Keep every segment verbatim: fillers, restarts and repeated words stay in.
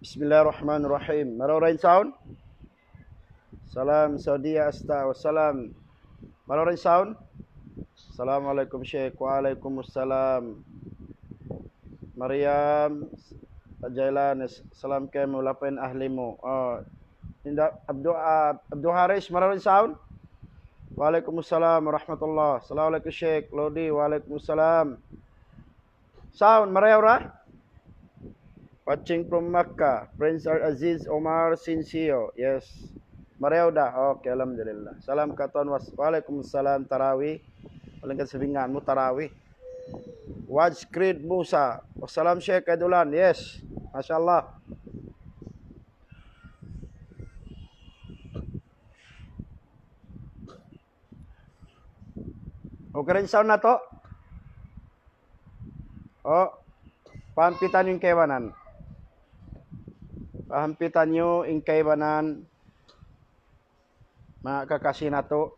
Bismillahirrahmanirrahim. Marayaw da in sound? Salam Saudiya Asta. Wassalam. Marayaw da in sound? Assalamu alaikum, Sheikh. Wa alaikum assalam. Mariam Jailan, salam kaymu, laung pa in ahli mu. Oh, inda, Abdu, ah, Abdu Haris, marayaw da in sound? Wa alaikum assalam wa rahmatullah. Assalamu alaikum, Sheikh. Lodi, wa alaikum assalam. Sound, marayaw da? Watching from Makkah, Prince Al Aziz Omar Sincio. Yes. Marayaw da. Okay, alhamdulillah. Salam katan was. Wa alaikum salam, Tarawi. Paling kan sabingan mu, Tarawi. Waj Creed Musa. Wassalam, Sheikh Kaidulan. Yes. Masya Allah. Okay da in sound natu'? Oh, pahampitan niyu in kaibanan. Pahampitan niyu in kaibanan, manga kakasi natu'.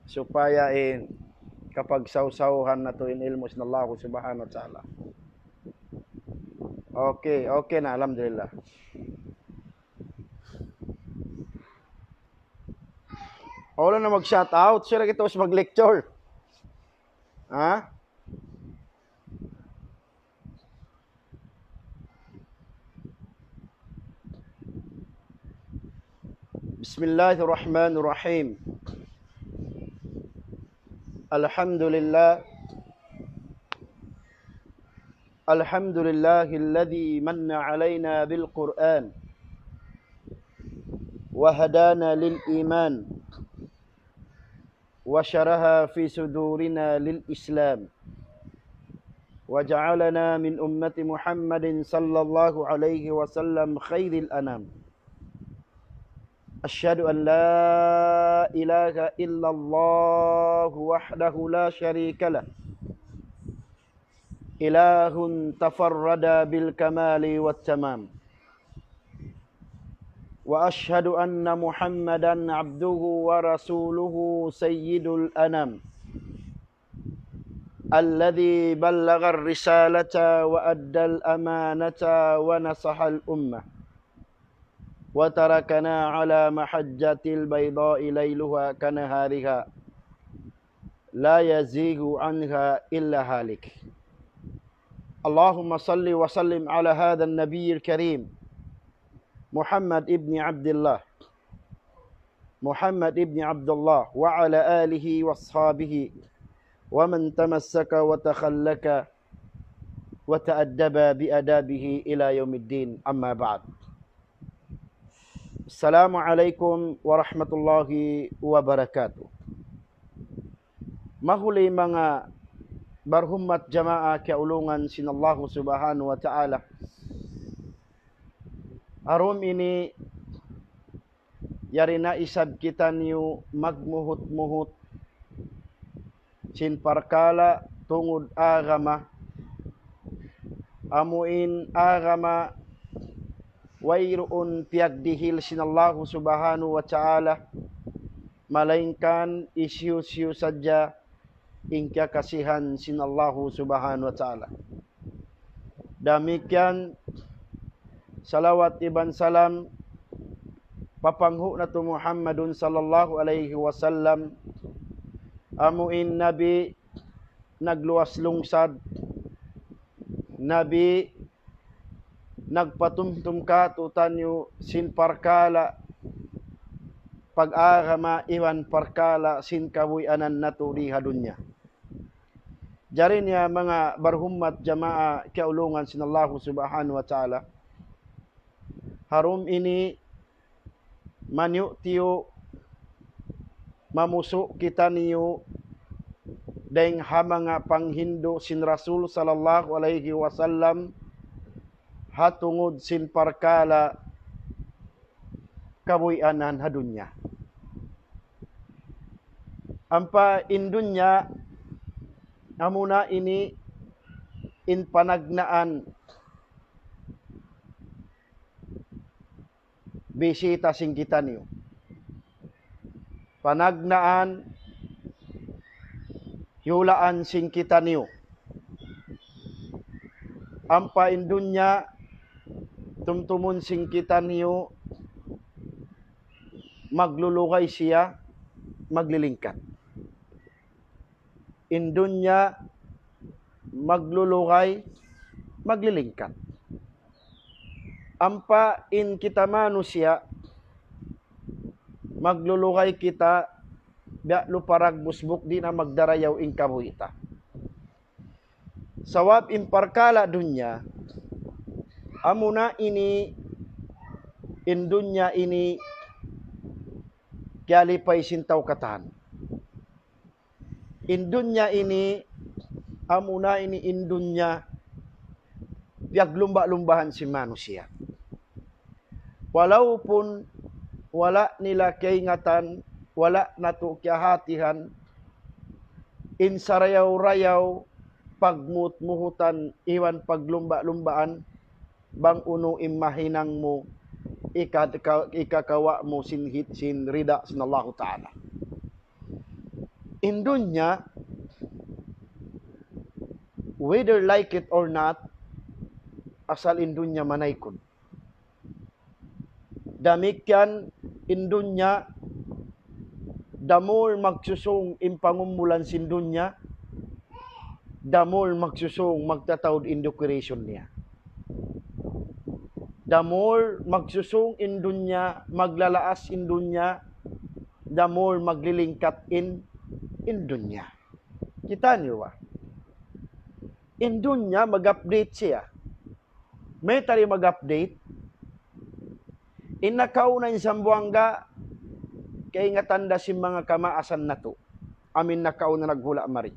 Supaya in kapagsawsawan natu' in ilmu' sin Allah Subhanahu wa Ta'ala. Okay, okay na, alhamdulillah. Wala' na mag-shout out, siya lagi' tapus mag-lecture. Ha? بسم الله الرحمن الرحيم. الحمد لله. الحمد لله الذي من علينا بالقرآن وهدانا للإيمان وشرح في صدورنا للإسلام وجعلنا من أمة محمد صلى الله عليه وسلم خير الأنام. أشهد أن لا إله إلا الله وحده لا شريك له، إله تفرد بالكمال والتمام. وأشهد أن محمدا عبده ورسوله سيد الأنام، الذي بلغ الرسالة وأدى الأمانة ونصح الأمة، وتركنا على محجة البيضاء ليلها كنهارها، لا يزيغ عنها إلا هالك. اللهم صل وسلم على هذا النبي الكريم محمد ابن عبد الله، محمد ابن عبد الله وعلى آله وأصحابه ومن تمسك وتخلق وتأدب بآدابه إلى يوم الدين، أما بعد. السلام عليكم ورحمة الله وبركاته. Mahuli manga barhummat jamaa kiyaulungan sin Allahu Subhanahu wa Ta'ala. Ha dum ini, yari na isab kitaniyu magmuhut-muhut sin parkala' tungud agama, amu in agama wayruun piyagdihil sin Allahu Subhanahu wa Ta'ala, malaingkan hisiyu-siyu sadja in kiyakasihan sin Allahu Subhanahu wa Ta'ala. Damikkiyan salawat iban salam pa panghu' natu' Muhammadun sallallahu alayhi wasallam, amu in Nabi nagluwas lungsad, Nabi nagpatumtum kātu'niyu sin parkala' pag-agama iban parkala' sin kabuhianan natu' di ha dunya. Jari niya manga barhummat jamaa kiyaulungan sin Allahu Subhanahu wa Ta'ala. Ha dum ini maniyu-tiyu' mamusu' kitaniyu dayng ha manga panghindu' sin Rasul sallallahu alayhi wasallam ha tungud sin parkala' kabuhianan ha dunya. Ampa in dunya amuna ini in panagnaan bisita sin kitaniyu. Panagnaan hiyulaan sin kitaniyu. Ampa in dunya Tumtumun sin kitaniyu maglulugay siya, maglilingkat. In dunya maglulugay, maglilingkat. Ampa in kita manusiya', maglulugay kita, biya' lupa dagbus buk di' na magdarayaw in kabuhi' ta. Sabab in parkala' dunya, amuna ini, in dunya ini, kiyalipay sin tau katan. In dunya ini, amuna ini in dunya, piyaglumba'-lumbahan sin manusiya'. Walaupun wala' nila kaingatan, wala' natu' kiyahatihan, in sarayaw-rayaw, pagmuhut-muhutan, iban paglumba'-lumbaan, bang unu in mahinang mu, ika-, ika-, ikakawa' mu sin hit-, sin rida sin Allahu Ta'ala. In dunya, whether like it or not, asal in dunya manaykud. Damikkiyan in dunya, the more magsusung in pangumulan sin dunya, the more magsusung magtataud in decoration niya. The more magsusung in dunya, maglalaas in dunya, the more maglilingkat in, in dunya. Kita' niyu ba? In dunya mag-update siya. Mayta' di' mag-update? In nakauna in Sambuwangga, kaingatan da sin manga kamaasan natu'. Amu in nakauna naghula' mari.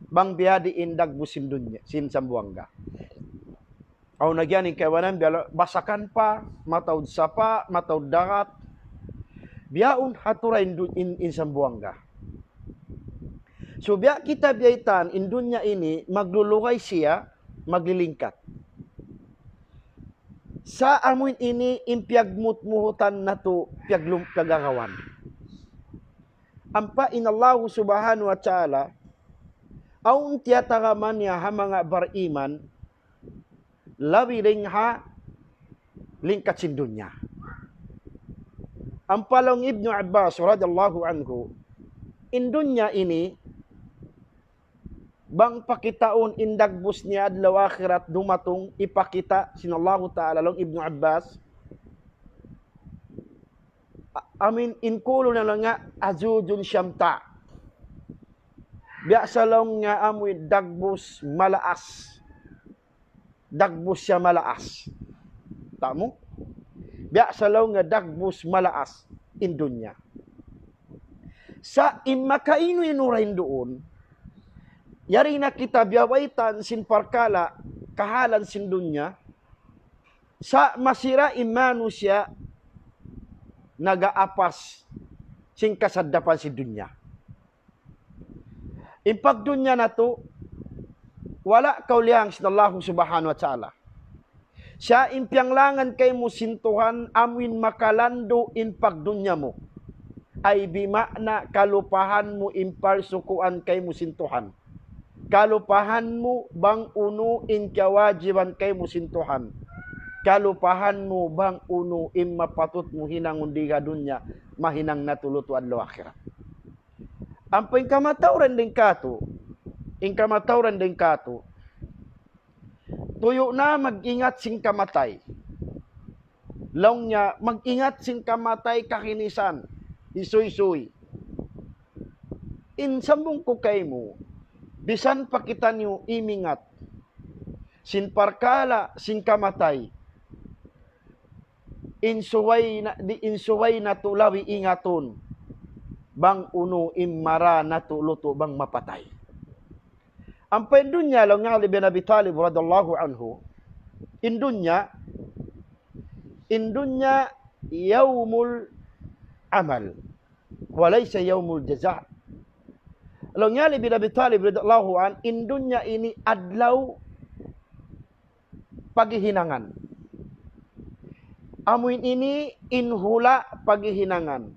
Bang biya' diin dagbus sin dunya, sin Sambuwangga. Awn na giyan in kaibanan, biya' basakan pa, mataud sapa', mataud dagat. Biyaun ha tura in du-, in, in Sambuwangga. So, biya' kita biyaytaan, in dunya ini, maglulugay siya, maglilingkat. Sa' amuin ini, in piyagmut-muhutan natu', piyaglum-, piyagagawan. Ampa in Allahu Subhanahu wa Ta'ala, awn tiyataraman niya ha manga bariman, labi dayn ha lingkat sin dunya. Ampa laung Ibnu Abbas radiyallahu anhu, in dunya ini, bang pakitaun in dagbus niya adlaw akhirat dumatung, ipakita' sin Allahu Ta'ala laung Ibnu Abbas, a-, amuin in kulun niya laung niya azujun shamta'. Biya' sa laung niya amuin dagbus malaas. Dagbus siya malaas. Tamu? Biya' sa laung niya dagbus malaas in dunya. Sa' in makainu-inu dayn duun, yari na kita biyaytaan sin parkala' kahalan sin dunya, sa' masi da in manusiya' nag-aapas sin kasaddapan sin dunya. In pagdunya natu', wala' kaw liyang sin Allahu Subhanahu wa Ta'ala. Siya in piyanglangan kaymu sin Tuhan, amuin makalandu' in pagdunya mu. Ay bima'na kalupahan mu in parsukuan kaymu sin Tuhan. Kalupahan mu bang unu in kiyawajiban kaymu sin Tuhan. Kalupahan mu bang unu in mapatut mu hinangun di ha dunya, mahinang natu' lutu' adlaw akhirat. Ampa in kamatauran dayn kātu', in kamatauran dayn kātu', tuyu' na mag-ingat sin kamatay. Laung niya, mag-ingat sin kamatay kahinisan, isuysuy. In sambung ku kaymu, bisan pa kitaniyu imingat sin parkala' sin kamatay, in subay na, di-, in subay natu' labi ingatun, bang unu in mara natu' lutu' bang mapatay. Ampa in dunya, laung niya Ali bin Abi Talib radiyallahu anhu, in dunya, in dunya yawmul amal, wa laysa yawmul jaza'. Laung niya Ali bin Abi Talib radiyallahu anhu, in dunya ini adlaw paghihinangan. Amuin ini in hula' paghihinangan.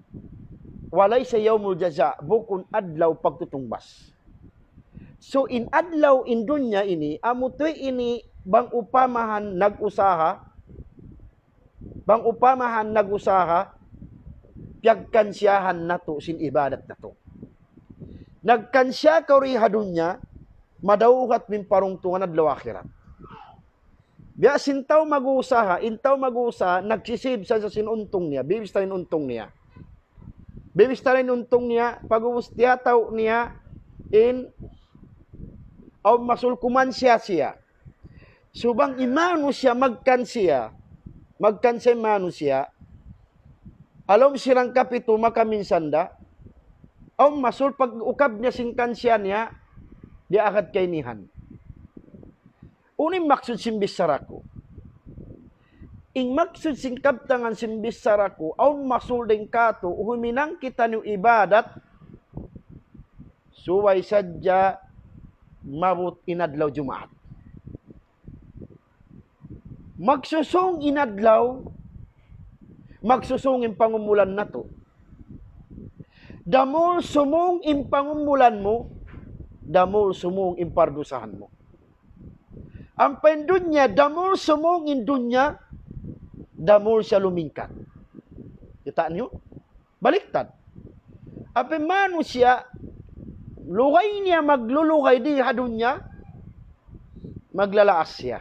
Wa laysa yawmul jaza', bukun adlaw pagtutungbas. So, in adlaw in dunya ini, amu tuud ini bang upamahan nag-usaha, Bang upamahan nag-usaha, piyagkansiyahan natu' sin ibadat natu'. Nagkansiya kaw di ha dunya, madawhat mu in parungtungan adlaw akhirat. Biya' sin tau mag-usaha, in tau mag-usaha, nagsisib sa sin untung niya, bibista in untung niya. Bibista in untung niya, pag'ubus tiyatau' niya, in, aw masul kumansiya siya. Subay in manusiya' magkansiya, magkansiya in manusiya', ha lawm sin hangka pitu makaminsan da, aw masul pag-ukab niya sin kansiya niya, di' agad kaynihan. Unu in maksud sin bichara ku? In maksud sin kabtangan sin bichara ku, awn masul dayn kātu', huminang kitaniyu ibadat, subay sadja maabut in adlaw Jumaat. Magsusūng in adlaw, magsusūng in pangumulan natu'. Damul sumūng in pangumulan mu, damul sumūng in pardusahan mu. Ampa in dunya, damul sumūng in dunya, damul siya lumingkat. Kita' niyu? Baliktad. Ampa in manusiya', lugay niya maglulugay di ha dunya, maglalaas siya.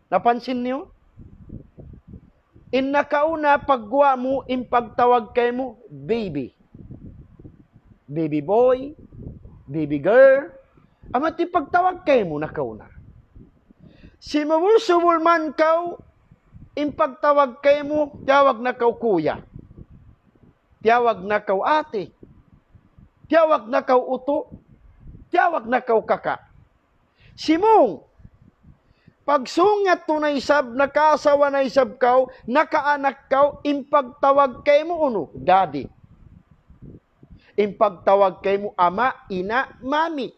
Napansin niyu? In nakauna pagguwa' mu, in pagtawag kaymu, baby. Baby boy, baby girl. Amu in pagtawag kaymu nakauna. Simubul-subul man kaw, in pagtawag kaymu, tiyawag na kaw kuya. Tiyawag na kaw ate. Tiyawag na kaw utu'. Tiyawag na kaw kaka'. Simūng. Pagsūng yadtu na isab, nakaasawa na isab kaw, nakaanak kaw, in pagtawag kaymu unu, daddy. In pagtawag kaymu ama', ina', mami.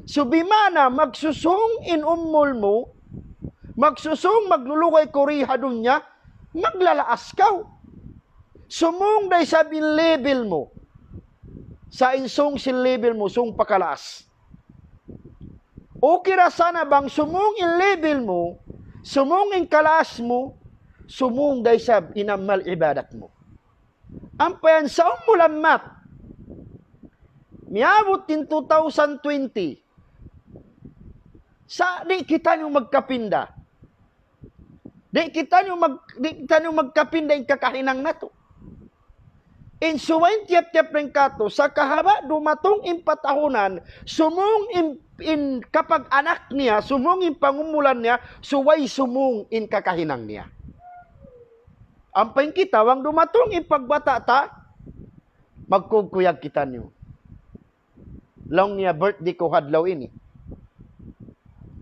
So, bima'na, magsusūng in umul mu, magsusūng maglulugay kaw di ha dunya, maglalaas kaw. Sumūng da isab in level mu. Sa' in sūng sin level mu, sūng pa kalaas. Okay ra sana bang sumūng in level mu, sumūng in kalaas mu, sumūng da isab in amal ibadat mu. Ampa yan sa' umul amat. Miyabut in two thousand twenty. Sa' di' kitaniyu magkapinda. Di' kitaniyu mag-, di' kitaniyu magkapinda in kakahinang natu'. In subay in tiyap-tiyap dayn kātu', sa' kahaba' dumatung in patahunan, sumūng in, in kapag-anak niya, sumūng in pangumulan niya, subay sumūng in kakahinang niya. Ampa in kita, bang dumatung in pagbata' ta, magkugkuyag kitaniyu. Laung niya, birthday ku ha adlaw ini.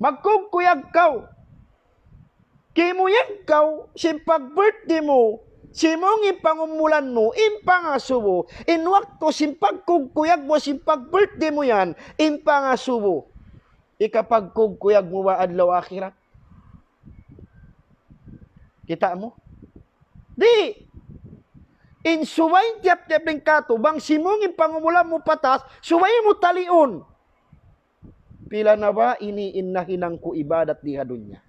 Magkugkuyag kaw. Kimuyag kaw, sin pag-birthday mu, simūng in pangumulan mu, in pangasubu, in waktu sin pagkugkuyag mu, sin pag-birthday mu yan, in pangasubu. Ikapagkugkuyag mu ba adlaw akhirat? Kita' mu? Di'. In subay tiyap-tiyap dayn kātu', bang simūng in pangumulan mu pa taas, subay mu taliun. Pila na ba ini in nahinang ku ibadat di ha dunya?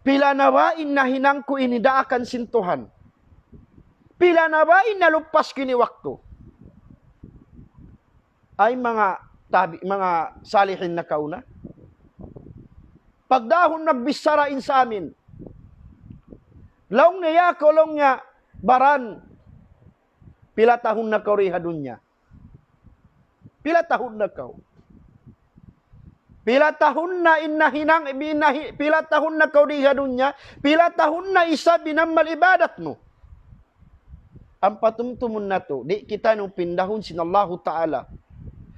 Pila na ba in nahinang ku ini daakan sin Tuhan? Pila na ba in nalupas ku ini waktu? Ay manga tabi-, manga salihin nakauna. Pagdahun nagbichara in sa amin. Laung niya, ya kaw laung niya, baran, pila tahun na kaw di ha dunya? Pila tahun na kaw? Pila tahun na in nahinang, in nahi-, pila tahun na kaw di ha dunya? Pila tahun na isab in amal ibadat mu? Ampa tumtumun natu', di' kitaniyu pindahun sin Allahu Ta'ala.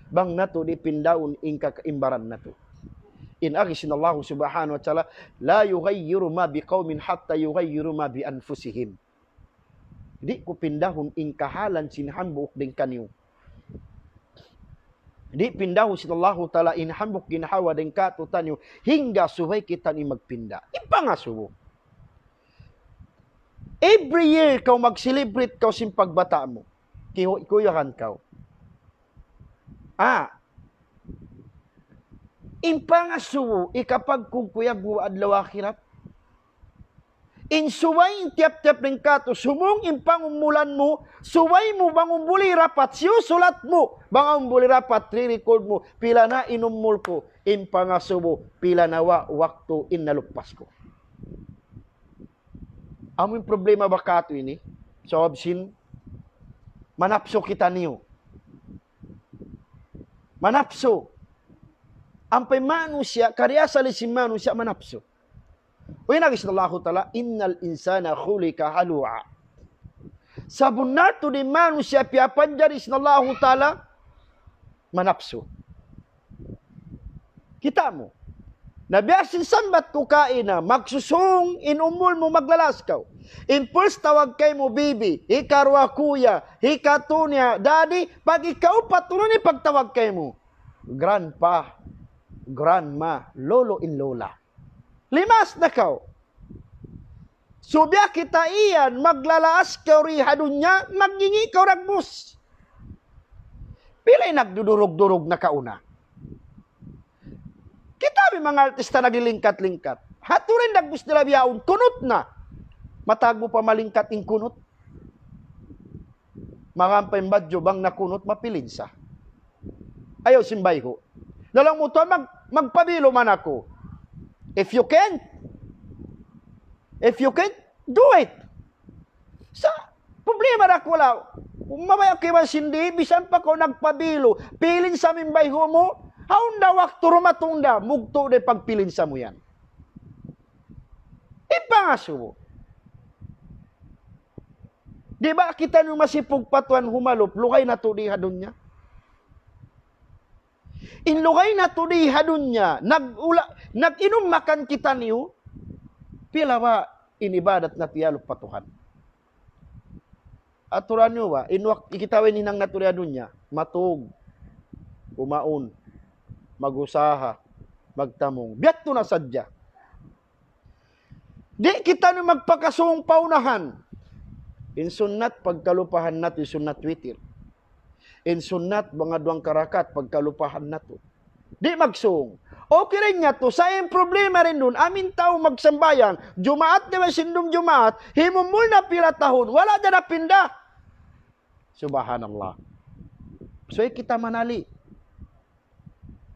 Bang natu' di' pindahun in kakaimbaran natu'. In agi sin Allahu Subhanahu wa Ta'ala, لا يغير ما بقوم حتى يغيروا ما بأنفسهم. Di' ku pindahun in kahalan sin hambuuk dayn kaniyu. Di' pindahun sin Allahu Ta'ala in hambuuk ginhawa dayn kātu'niyu hangga subay kitaniyu magpinda. In pangasubu. Every year kaw mag-celebrate kaw sin pagbata' mu. Kihu-, kuyagan kaw. Ah. In pangasubu, ikapagkugkuyag mu adlaw akhirat. In subay in tiyap-tiyap dayn katu', sumūng in pangumulan mu, subay mu bang umbuli rapat, siyusulat mu, bang umbuli rapat, re-record mu, pila na in umul ku, in pangasubu, pila na wa-, waktu in naluppas ku. Amu in problema ba katu' ini? Sabab sin manapsu kitaniyu. Manapsu. Ampa in manusiya', karna' asal sin manusiya' manapsu. Uy, nagis Allahu Ta'ala, "Innal insana khuliqa halu'a." Sabunnal tuud in manusiya' piyapanjari sin Allahu Ta'ala manapsu. Kita' mu. Na biya' sin sambat ku kaina, magsusūng in umul mu, maglalaas kaw. In first tawag kaymu bibi, hikaruwa kuya, hikatū niya daddy, pag hikaupat, unu in pagtawag kaymu? Grandpa, grandma, lolo and lola. Limaas na kaw. Subay kita yan, maglalaas kaw di ha dunya, magngingi' kaw dagbus. Pila in nagdudurug-durug nakauna? Kita' in manga artista naglilingkat-lingkat. Haturan dagbus nila bihaun, kunut na. Matag mu pa malingkat in kunut. Makampay in badju' bang nakunut mapilinsa. Ayaw sin bayhu'. Na laung mu tuwan mag-, magpabilu man aku. If you can, if you can, do it. Sa' problema da ku laung. Mabaya' ku iban sin di', bisan pa kaw nagpabilu. Pilinsa mu in bayhu' mu, hawnu da waktu dumatung da, mugtu' da in pagpilinsa mu yan. In pangasubu. Di' ba kitaniyu masipug pa Tuhan humalup, lugay natu' di ha dunya? In lugay natu' di ha dunya, nag-ula-, nag-inum makan kitaniyu, pila ba in ibadat natu' iyalup pa Tuhan? Aturan niyu ba, in wak-, kita' ba in hinang natu' di ha dunya, matug, kumaun, mag-usaha, magtamung. Biya' tu na sadja. Di' kitaniyu magpakasūng pa unahan. In sunnat pagkalupahan natu', in sunnat witir. In sunnat manga duwang karakaat pagkalupahan natu'. Di' magsūng. Okay ra in yadtu, sa' in problema dayn duun, amu in tau magsambahayang, Jumaat da ba sin dum Jumaat, himumul na pila tahun, wala' da napinda. Subhanallah. So, kita manali'.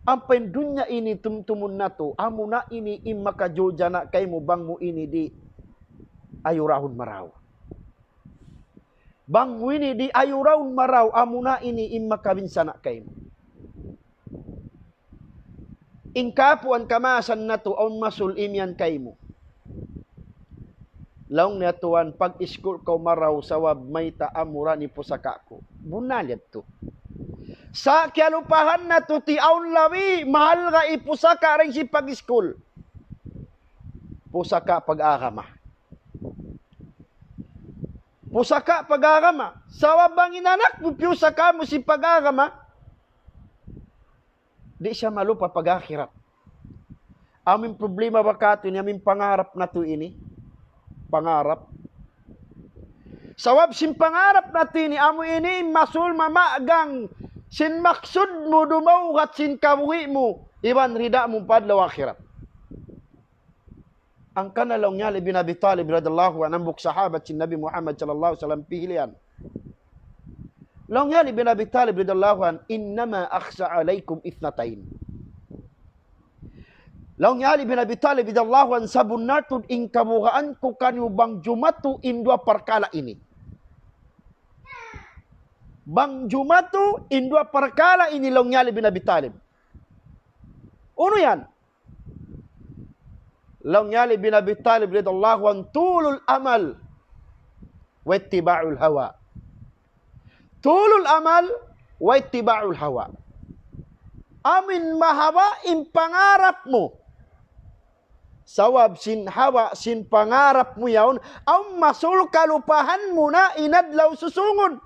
Ampa in dunya ini tumtumun natu', amuna ini in makajulja na kaymu bang mu ini di' ayurahun marayaw. Bang mu ini di' ayurahun marayaw, amuna ini in makabinsa na kaymu. In kapuan kamaasan natu', awn masul imiyan kaymu. Laung niya, "Tuwan, pag-iskul kaw marayaw sabab mayta' amura in pusaka' ku." Bunnal yadtu. Sa' kiyalupahan natu' ti awn labi mahalga' in pusaka' dayn sin pag-iskul. Pusaka' pag-agama. Pusaka' pag-agama. Sabab bang in anak mu piyusaka' mu sin pag-agama, di' siya malupa pag-akhirat. Amu in problema ba katu' ini, amu in pangarap natu' ini. Pangarap. Sabab sin pangarap natu' ini, amu ini in masul mamagang sin maksud mu dumawhat sin kabuhi' mu, iban rida mu pa adlaw akhirat. Hangkan na laung hi Ali bin Abi Talib radiyallahu anhu, hambuuk sahabat sin Nabi Muhammad sallallahu alayhi wasallam pihilian. Laung hi Ali bin Abi Talib radiyallahu anhu, "Innama akhsha alaykum ithnatayn." Laung hi Ali bin Abi Talib radiyallahu anhu, "Sabunnal tuud in kabugaan ku kaniyu bang jumatu in duwa parkala' ini." Bang jumatu in duwa parkala' ini, laung hi Ali bin Abi Talib. Unu yan? Laung hi Ali bin Abi Talib radiyallahu anhu, "Tulul amal wa ittiba'ul hawa." Tulul amal wa ittiba'ul hawa. Amu in mahaba' in pangarap mu. Sabab sin hawa, sin pangarap mu yaun, awn masul kalupahan mu na in adlaw susūngun.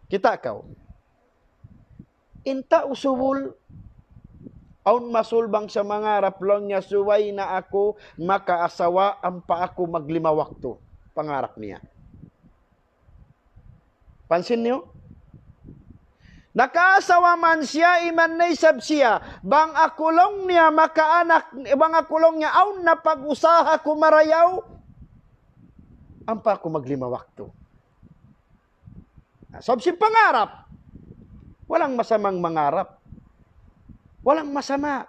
Kita' kaw. In tau subul, awn masul bang siya mangarap, laung niya, "Subay na aku makaasawa ampa aku maglima waktu." Pangarap niya. Pansin niyu? Nakaasawa man siya, iban na isab siya, bang aku laung niya makaanak, bang aku laung niya awn na pag-usaha ku marayaw, ampa aku maglima waktu. Sabab sin pangarap, walang masamang mangarap. Walang masama.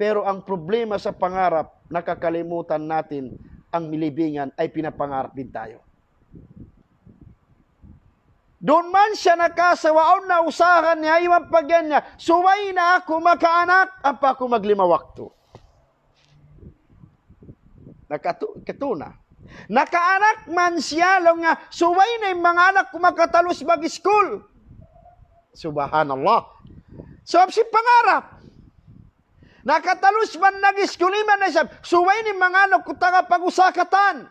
Pero ang problema sa pangarap, nakakalimutan natin ang milibingan ay pinapangarap din tayo. Duun man siya nakaasawa, awn na usaha niya, iban pa giyan niya, subay na aku makaanak, ampa aku maglima waktu. Nakatu-, katuna. Nakaanak man siya, laung niya, subay na in manga anak ku makatalus mag-school. Subhanallah. Sabab sin pangarap. Nakatalus man nag-school, iban na isab, subay na in manga anak ku taga pag-usaha katan.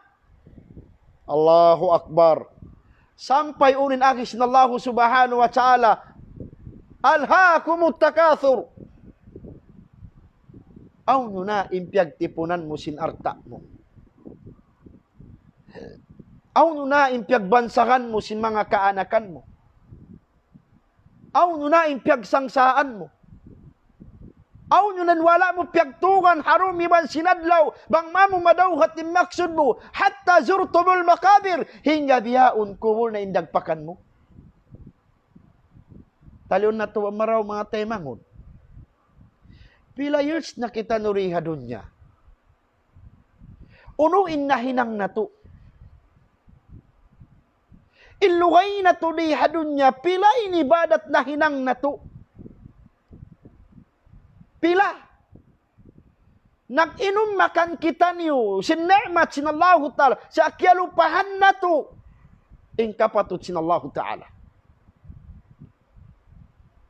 Allahu Akbar. Sampay unu in agi sin Allahu Subhanahu wa Ta'ala, "ألهاكم التكاثر." Hawnu na in piyagtipunan mu sin alta' mu? Hawnu na in piyagbansagan mu sin manga kaanakan mu? Hawnu na in piyagsangsaan mu? Hawnu na in wala' mu piyagtugan ha dum iban sin adlaw, bang mamu madawhat in maksud mu, حتى زرتم المقابر, hangga bihaun kubul na in dagpakan mu? Taliun natu' marayaw manga taymanghud. Pila years na kitaniyu di ha dunya? Unu in nahinang natu'? In lugay natu' di ha dunya, pila in ibadat nahinang natu'? Pila? Nag-inum makan kitaniyu sin ni'mat sin Allahu Ta'ala, sa' kiyalupahan natu' in kapatut sin Allahu Ta'ala.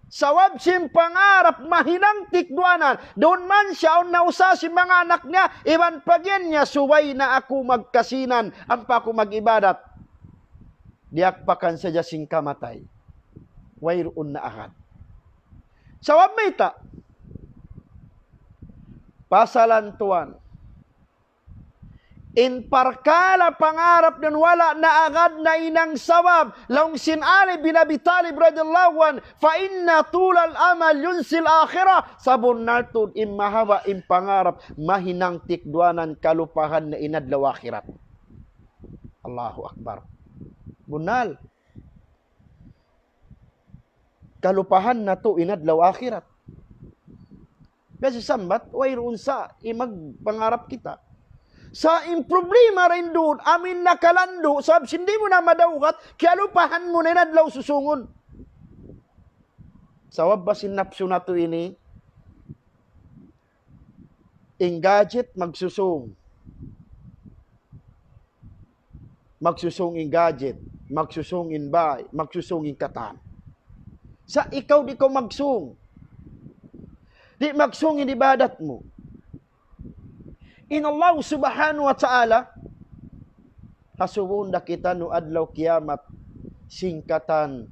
Sabab sin pangarap mahinang tikduanan, duun man siya awn na usaha sin manga anak niya, iban pa giyan niya, subay na aku magkasinan, ampa aku mag-ibadat. Diyagpakan sadja sin kamatay. Wayruun na agad. Sabab mayta'? Pasalan tuwan. In parkala' pangarap yan wala' na agad nahinang sabab. Laung sin Ali bin Abi Talib radiyallahu anhu, فإن طول الأمل ينسي الآخرة. Sabunnal tuud in mahaba' in pangarap, mahinang tikduanan kalupahan na in adlaw akhirat. Allahu Akbar. Bunnal. Kalupahan natu' in adlaw akhirat. Biya' sin sambat, wayruun sa' in magpangarap kita. Sa' in problema dayn duun, amu in nakalandu', sabab sin di' mu na madawhat, kiyalupahan mu na in adlaw susungun. Sabab sin napsu natu' ini, in gadget magsusung. Magsusung in gadget, magsusung in bāy, magsusung in katan. Sa' ikaw di' kaw magsung. Di' magsung in ibadat mu. In Allah Subhanahu wa Ta'ala, hasubuhun da kitaniyu adlaw kiyamat, sin katan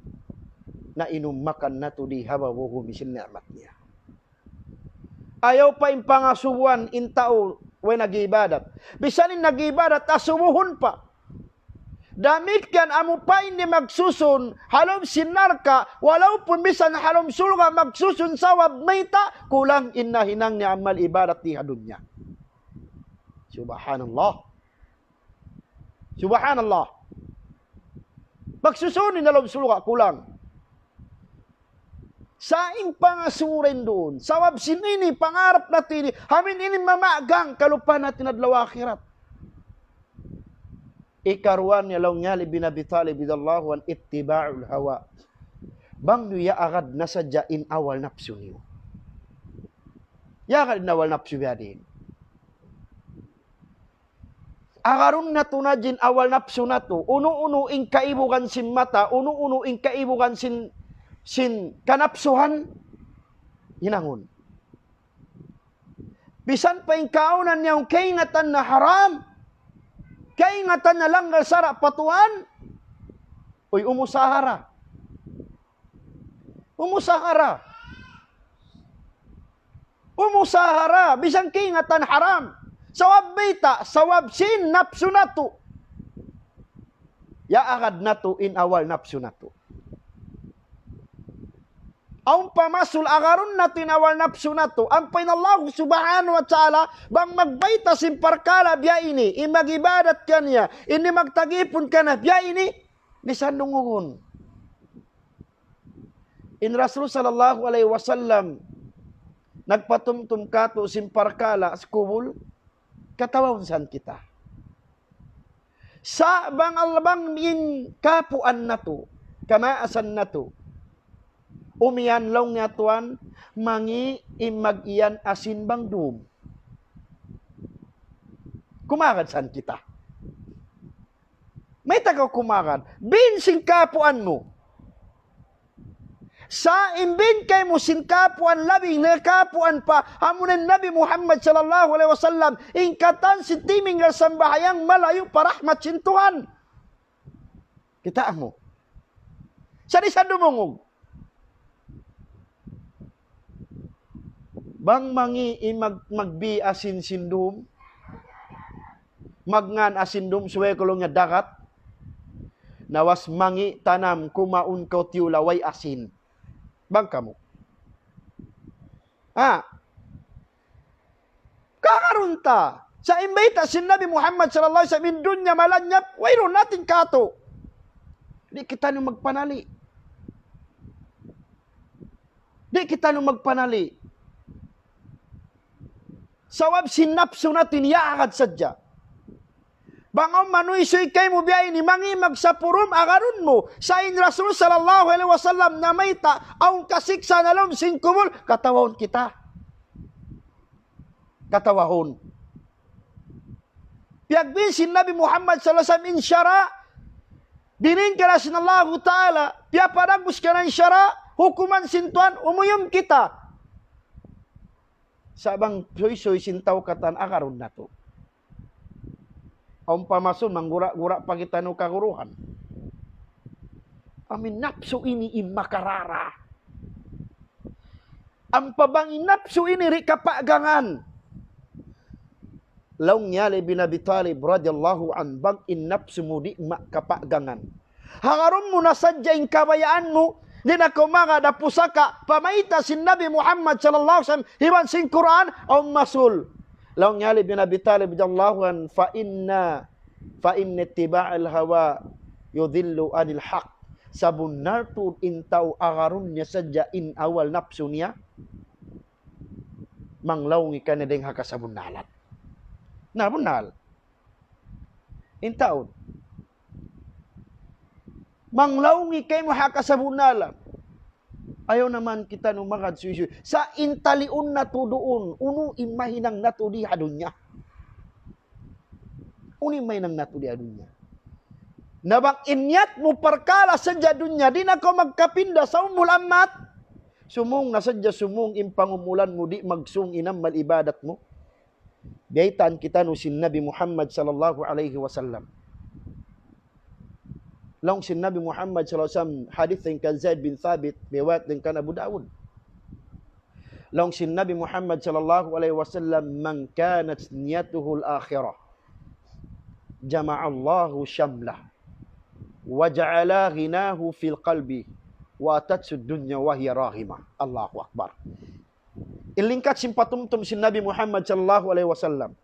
nahinang makan natu' di ha babaw sin ni'mat niya. Ayaw pa in pangasubuhan in tau way nag-iibadat. Bisan in nag-iibadat, asubuhun pa. Damikkiyan amu pa in di' magsusun, ha lawm sin narka', walaupun bisan ha lawm surga' magsusun sabab mayta', kulang in nahinang niya amal ibadat di ha dunya. Subhanallah. Subhanallah. Magsusun in ha lawm surga', kulang. Sa' in pangasubu dayn duun. Sabab sin ini, pangarap natu' ini, amu in ini mamagang kalupahan natu' in adlaw akhirat. Ikaruwa niya laung hi Ali bin Abi Talib radiyallahu anhu, اتباع الهوى. Bang niyu yaagad na sadja in awal napsu niyu. Yaagad in awal napsu biya' diin. Agarun natu' na in awal napsu natu'. Unu-unu in kaibugan sin mata, unu-unu in kaibugan sin, sin kanapsuhan, hinangun. Bisan pa in kaawnan niya kaingatan na haram, kaingatan na langgal sara' pa Tuhan, uy, umusaha ra. Umusaha ra. Umusaha ra, bisan kaingatan haram. Sabab mayta', sabab sin napsu natu'. Yaagad natu' in awal napsu natu'. Awn pa masul agarun natu' in awal napsu natu'. Ampa in Allah subhanahu wa ta'ala, bang magbayta' sin parkala' biya' ini, in mag-ibadat kaniya, in magtagipun kaniya biya' ini, misan dungugun. In Rasul sallallahu alayhi wasallam, nagpatumtum katu' sin parkala' sa kubul, katawahun san kita. Sa' bang Allah bang in kapuan natu', kamaasan natu', umiyan laung niya tuwan, mangi' in mag-iyan asin bang dum. Kumagad san kita. Mayta' kaw kumagad? Bin sin kapuan mu. Sa' in bin kaymu sin kapuan labi na kapuan pa, amuna in Nabi Muhammad sallallahu alayhi wasallam, in katan sin timinggal sambahayang malayu' pa rahmat sin Tuhan. Kita' mu. Sa' di' sa dumungug. Bang mangi' in mag-, magbi asin sin dum, magngan asin dum, subay ku laung niya dagat. Nawas mangi' tanam, kumaun kaw tiyula' way asin. Bang kamu. Ha? Kagarun ta. Sa' in bayta' sin Nabi Muhammad sallallahu alayhi wasallam, in dunya malanyap, wayruun natin katu'. Di' kitaniyu magpanali'. Di' kitaniyu magpanali'. Sabab sin napsu natu' ini yaagad sadja. Bang awn manuysuy kaymu biya' ini, mangi' magsapurum, agarun mu. Sa' in Rasul sallallahu alayhi wasallam namayta', awn kasiksa' na lawm sin kubul, katawahun kita. Katawahun. Piyagbin sin Nabi Muhammad sallallahu alayhi wasallam in sara', dining kaniya sin Allahu Ta'ala, piyapadagbus kaniya in sara', hukuman sin Tuhan, umuyum kita. Sa' bang suysuy sin tau katan agarun natu'. Awn pa masul, manggura-gura pa kitaniyu kaguruhan. Amin napsu ini in makarara. Ampa bang in napsu ini di' kapagangan. Laung hi Ali bin Abi Talib radiyallahu anhu, bang in napsu mu di' makapagangan, hangarun mu na sadja in kabayaan mu, di' na kaw magad ha pusaka', pamayta' sin Nabi Muhammad sallallahu alayhi wasallam, iban sin Qur'an, awn masul. Laung hi Ali bin Abi Talib radiyallahu anhu, فإن، فإن اتباع الهوى يضل عن الحق. Sabunnal tuud in tau agarun niya sadja in awal napsu niya, manglaung kaniya dayn ha kasabunnalan. Na, bunnal. In tau. Manglaung kaymu ha kasabunnalan. Ayaw na man kitaniyu magad suysuy. Sa' in taliun natu' duun, unu in mahinang natu' di ha dunya. Unu in mahinang natu' di ha dunya. Na bang in niyat mu parkala' sadja dunya, di' na kaw magkapinda sa umbul ammat. Sumūng na sadja sumūng in pangumulan mu, di' magsūng in amal ibadat mu. Biyaytaan kitaniyu sin Nabi Muhammad sallallahu alayhi wasallam. Laung sin Nabi Muhammad sallallahu alayhi wasallam, hadith dayn kan Zaid bin Thabit, riwayat dayn kan Abu Dawud. Laung sin Nabi Muhammad sallallahu alayhi wasallam, من كانت نيته الآخرة جمع الله شمله وجعل غناه في قلبه وأتته الدنيا وهي راغمة. Allahu Akbar. In lingkat sin patumtum sin Nabi Muhammad sallallahu alayhi wasallam.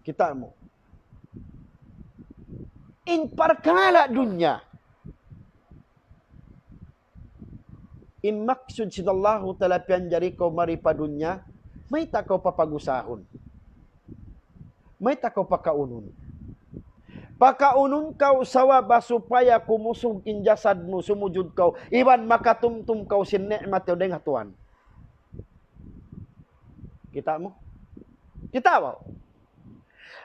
Kita' mu. In parkala' dunya. In maksud sin Allahu Ta'ala piyanjari kaw mari pa dunya, mayta' kaw papagusahun. Mayta' kaw pakaunun. Pakaunun kaw sabab supaya kumusug in jasad mu, sumujud kaw, iban makatumtum kaw sin ni'mat dayn ha Tuhan. Kita' mu? Kita' ba?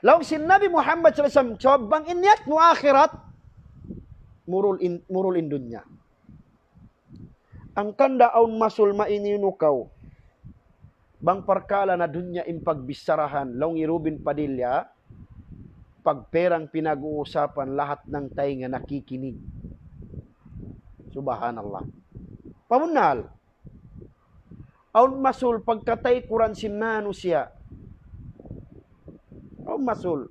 Laung sin Nabi Muhammad sallallahu alayhi wasallam, sabab bang in niyat mu akhirat, murul in, murul in dunya. Hangkan da awn masul mainiyu kaw. Bang parkala' na dunya in pagbicharahan, laung hi Robin Padilla, pag perang pinag-uusapan, lahat ng tainga nakikinig. Subhanallah. Pamunnal. Awn masul pagkataykuran sin manusiya'. Awn masul.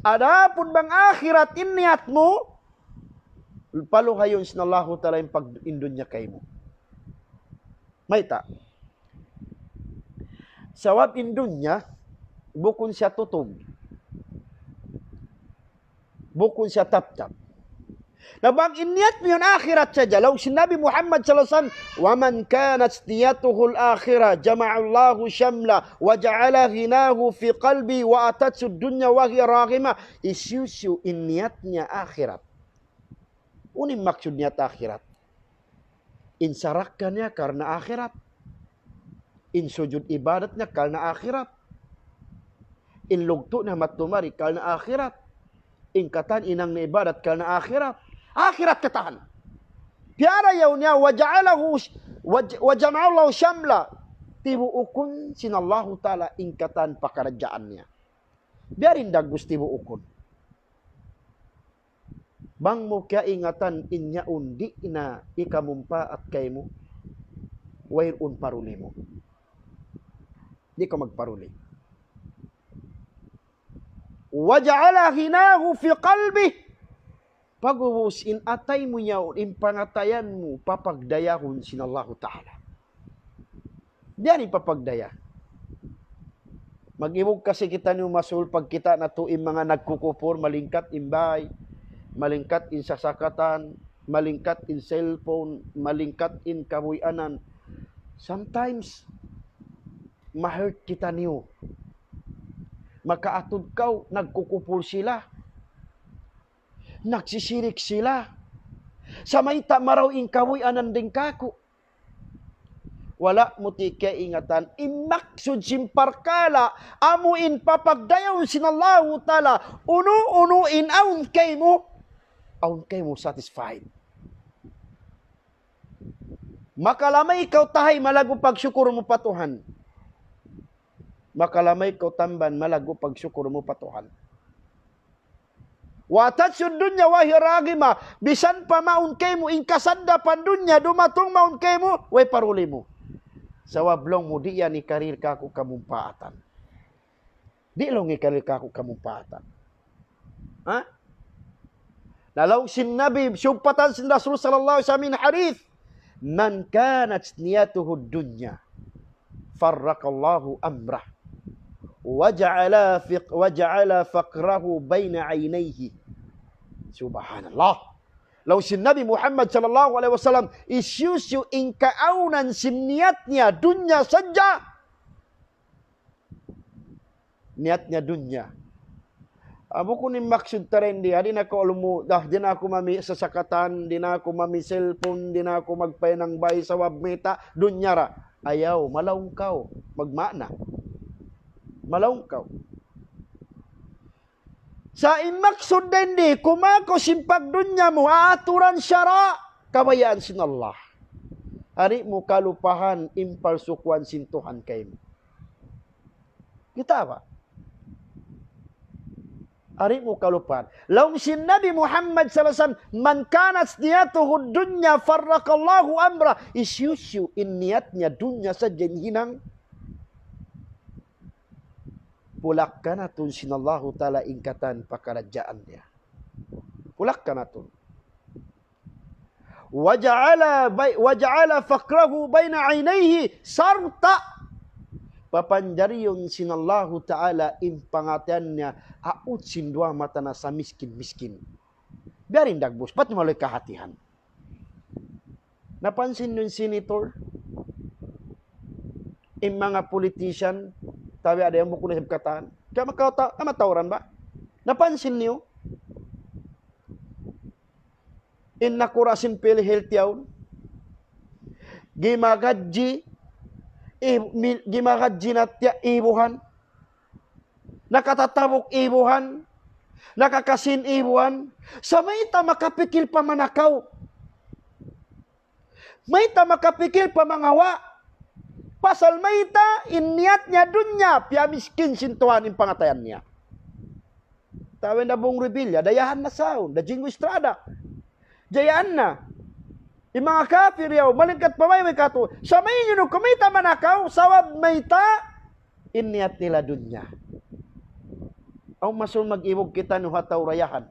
Adapun bang akhirat in niyat mu, Paluhayun sin Allahu Ta'ala in pag-, in dunya kaymu. Mayta'? Sabab in dunya, bukun siya tutug. Bukun siya taptap. Na bang in niyat mu yan akhirat sadja, laung sin Nabi Muhammad sallallahu alayhi wasallam, ومن كانت نيته الآخرة جمع الله شمله وجعل غناه في قلبه وأتته الدنيا وهي راغمة. Hisiyu-siyu in niyat niya akhirat. Unu in maksud niyat akhirat? In sarakka niya karna' akhirat. In sujud ibadat niya karna' akhirat. In lugtu' niya matumari karna' akhirat. In katan hinang niya ibadat karna' akhirat. Akhirat katan. Piyarayaw niya, وجعله ش-، وج-، وجمع الله شمله. Tibuukun sin Allahu Ta'ala in katan pakaradjaan niya. Biya' diin dagbus tibuukun. Bang mu kaingatan in yaun di' na hikamumpaat kaymu, wayruun paruli mu. Di' kaw magparuli. وجعل غناه في قلبه. Pag'ubus in atay mu yaun, in pangatayan mu, papagdayahun sin Allahu Ta'ala. Biya' diin papagdaya. Mag-ibug kasi kitaniyu masul pagkita' natu' in manga nagkukupur, malingkat in bay, malingkat in sasakatan, malingkat in cellphone, malingkat in kabuhianan. Sometimes, ma-hurt kitaniyu. Makaatud kaw, nagkukupur sila. Nagsisirik sila. Sa' mayta' marayaw in kabuhianan dayn kāku'. Wala' mu ti kaingatan, in maksud sin parkala', amu in papagdayahun sin Allahu Ta'ala, unu-unu in awn kaymu, awn kaymu satisfied. Makalamay kaw tahay malaggu' pagsukur mu pa Tuhan. Makalamay kaw tamban malaggu' pagsukur mu pa Tuhan. وأتته الدنيا وهي راغمة. Misan pa mawn kaymu in kasaddapan dunya, dumatung mawn kaymu, way paruli mu. Sabab laung mu di' yan hikarihil kāku' kamumpaatan. Di' laung hikarihil kāku' kamumpaatan. Ha? Na laung sin Nabi, siyumpatan sin Rasul sallallahu alayhi wasallam in hadith, من كانت نيته الدنيا فرق الله أمره وجعل فق-، وجعل فقره بين عينيه. Subhanallah. Laung sin Nabi Muhammad sallallahu alayhi wasallam, hisiyu-siyu in kaawnan sin niyat niya dunya sadja. Niyat niya dunya. Amu kunu' in maksud ta dayn di, di' na aku lumu-, dah, di' na aku mami sasakatan, di' na aku mami cellphone, di' na aku magpahinang bay sabab mayta', dunya ra. Ayaw, malaung kaw, magmaana. Malaung kaw. Sa' in maksud dayn di, kumaku' sin pagdunya mu, aturan sara', kabayaan sin Allah. Di' mu kalupahan in palsukuan sin Tuhan kaymu. Kita' ba? Di' mu kalupahan. Laung sin Nabi Muhammad sallallahu alayhi wasallam, من كانت نيته الدنيا فرق الله أمره. Hisiyu-siyu in niyat niya dunya sadja in hinang, pulakkanatun sin Allahu Ta'ala in katan pakaradjaan niya. Pulakkanatun. وجعل بي-، وجعل فقره بين عينيه, sarta' papanjariun sin Allahu Ta'ala in pangatayan niya, awn sin duwa mata niya sa miskin-miskin. Biya' diin dagbus, bat malay kahatihan. Napansin niyu in senator, in manga politician, tawi ada yang buku na sa katan. Kaya makauta-, kamatauran ba? Napansin niyu? In nakura' sin PhilHealth yaun. Gimagadji, i-, mi-, gimagadji na tiya' ibuhan. Nakatatabuk ibuhan. Nakakasin ibuhan. Sa' mayta' makapikil pa manakaw. Mayta' makapikil pa mangawa'. Pasal mayta' in niyat niya dunya, piyamiskin sin Tuhan in pangatayan niya. Tawi na Bong Revilla, dayahan na saun, da Jingo Estrada. Dayahan na. In manga kapir yaun, malingkat pa mayan katu'. Sa' mayta' kumita' manakaw, sabab mayta', in niyat nila dunya. Awn masul mag-ibug kitaniyu ha tau dayahan.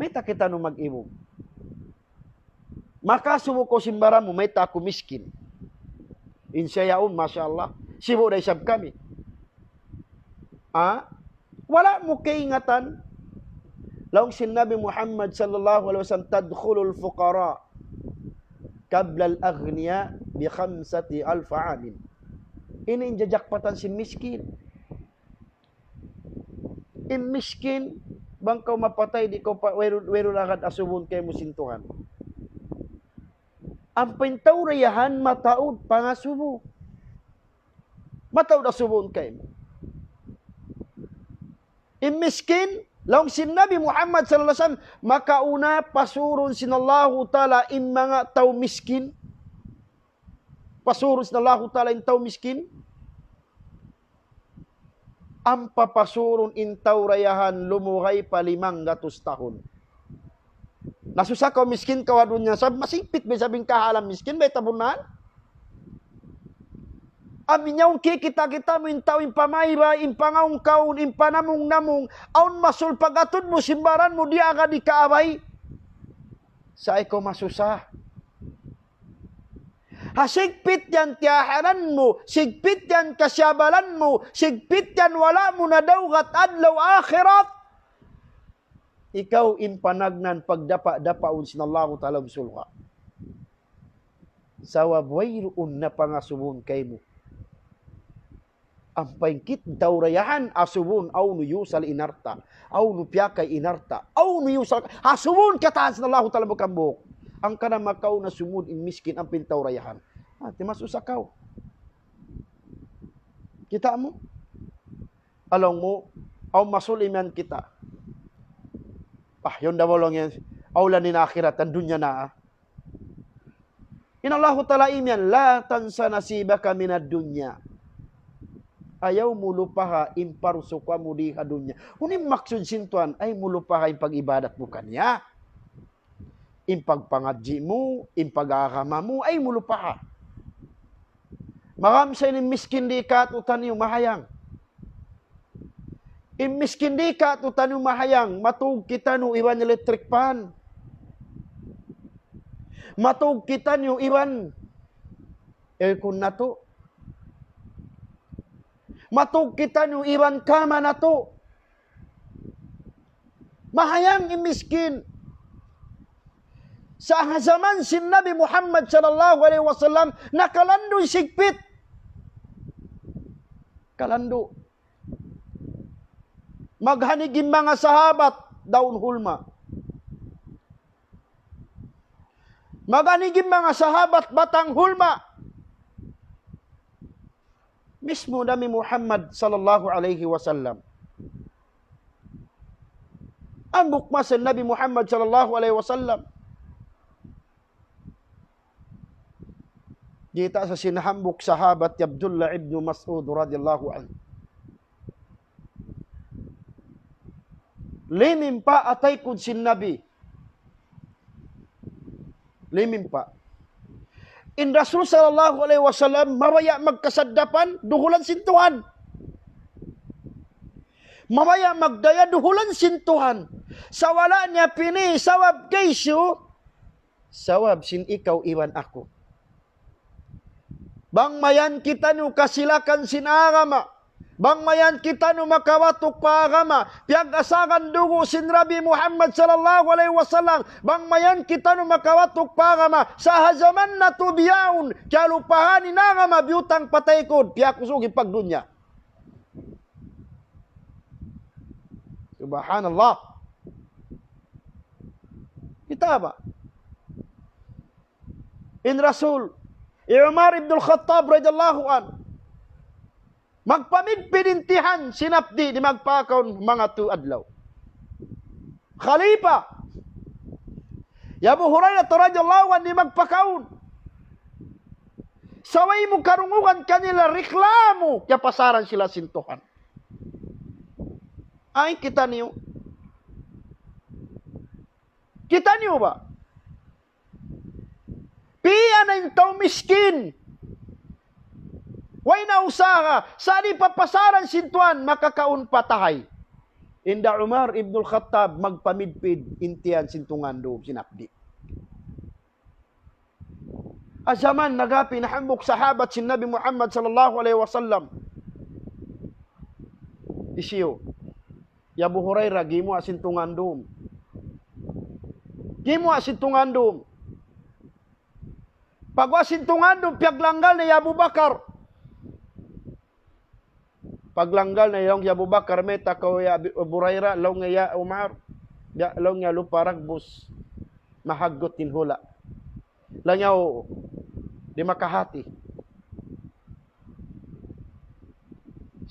Mayta' kitaniyu mag-ibug? Makasubu kaw sin baran mu, mayta' aku miskin. In siya yaun, masha Allah. Sibu' da isab kami. Ha? Wala' mu kaingatan. Laung sin Nabi Muhammad sallallahu alayhi wasallam, تدخل الفقراء قبل الأغنياء بخمسة ألف عام. Ini in jajakpatan sin miskin. In miskin, bang kaw mapatay, di' kaw pa, wayruun, wayruun agad asubun kaymu sin Tuhan. Ampa in tau dayahan, mataud pangasubu. Mataud asubun kaymu. In miskin, laung sin Nabi Muhammad sallallahu alayhi wasallam, makauna pasurun sin Allahu Ta'ala in manga tau miskin. Pasurun sin Allahu Ta'ala in tau miskin. Ampa pasurun in tau dayahan lumugay pa limanggatus tahun. Nasusa kaw, miskin kaw ha dunya, sabab masigpit ba isab in kahalan miskin, bay tabunan? Amu in yaun kikita'-kita' mu in tau, in pamaybay, in pangaun-kaun, in panamung-namung, awn masul pag-atud mu sin baran mu, di' agad ikaabay. Sa' ikaw masusa. Ha sigpit yan tiyahanan mu, sigpit yan kasiyabalan mu, sigpit yan wala' mu na dawgat adlaw akhirat. Ikaw in panagnaan pagdapa'-dapaun sin Allahu Ta'ala ha surga'. Sabab wayruun na pangasubun kaymu. Ampa in kita' tau dayahan, asubun, hawnu iyusal in alta', hawnu piyakay in alta', hawnu iyusal, asubun katan sin Allahu Ta'ala bukun hambuuk. Hangkan na makauna sumud in miskin ampa in tau dayahan. Hati masusa kaw. Kita' mu? Laung mu, awn masul imiyan kita'. Ah, yaun da ba laung yan. Awla in akhirat, in dunya na. In Allahu Ta'ala imiyan, لا تنس نصيبك من الدنيا. Ayaw mu lupaha in parsukuan mu di ha dunya. Unu in maksud sin Tuhan, ayaw mu lupaha in pag-ibadat mu kaniya. In pagpangadji' mu, in pag-agama mu, ayaw mu lupaha. Magamsa ini miskin di' katu' taniyu mahayang. In miskin di' katu' taniyu mahayang, matug kitaniyu iban electric fan. Matug kitaniyu iban aircon natu'. Matug kitaniyu iban kama natu'. Mahayang in miskin. Sa' ha jaman sin Nabi Muhammad sallallahu alayhi wasallam, nakalandu' in sigpit. Kalandu'. Maghanig in manga sahabat, daun hulma. Maghanig in manga sahabat, batang hulma. Mismu Nabi Muhammad sallallahu alayhi wasallam. Hambuuk masa Nabi Muhammad sallallahu alayhi wasallam. Kita' sa sin hambuuk sahabat hi Abdullah ibn Mas'ud radiyallahu anhu. Limimpa' ha taykud sin Nabi. Limimpa'. In Rasul sallallahu alayhi wasallam mabaya' magkasaddapan, duhulan sin Tuhan. Mabaya' magdaya, duhulan sin Tuhan. Sa' wala' niya pini' sabab kaysu, sabab sin ikaw iban aku. Bang mayan kitaniyu kasilakan sin agama, bang mayan kitaniyu makawatuk pa agama, piyag-asagan dugu' sin Nabi Muhammad sallallahu alayhi wasallam, bang mayan kitaniyu makawatuk pa agama, sa' ha jaman natu' bihaun, kiyalupahan in agama, biyutang pa taykud, piyakusug in pagdunya. Subhanallah. Kita' ba? In Rasul, hi Umar ibn al-Khattab radiyallahu anhu, magpamidpid in tihan sin hapdi' di' magpakaun manga tū adlaw. Khalifa, hi Abu Hurairah radiyallahu anhu di' magpakaun. Sa' way mu karungugan kanila reklamu, kiyapasaran sila sin Tuhan. Ay, kitaniyu. Kitaniyu ba? Piya na in tau miskin. Way na usaha, sa' di' papasaran sin Tuhan, makakaun pa tahay. Hinda Umar ibnul Khattab magpamidpid in tiyan sin tungan dum sin hapdi'. Ha jaman nagapin hambuuk sahabat sin Nabi Muhammad sallallahu alayhi wasallam. Hisiyu? Hi Abu Hurairah, gimuwa' sin tungan dum. Gimuwa' sin tungan dum. Pagguwa' sin tungan dum, piyaglanggal niya hi Abu Bakar. Paglanggal niya, laung hi Abu Bakar, "Mayta' kaw ya Abi-, Abu Hurairah?" Laung niya, "Ya Umar, ya," laung niya, "lupa dagbus, mahaggut in hula'." Laung niya, "Uu, di' makahati."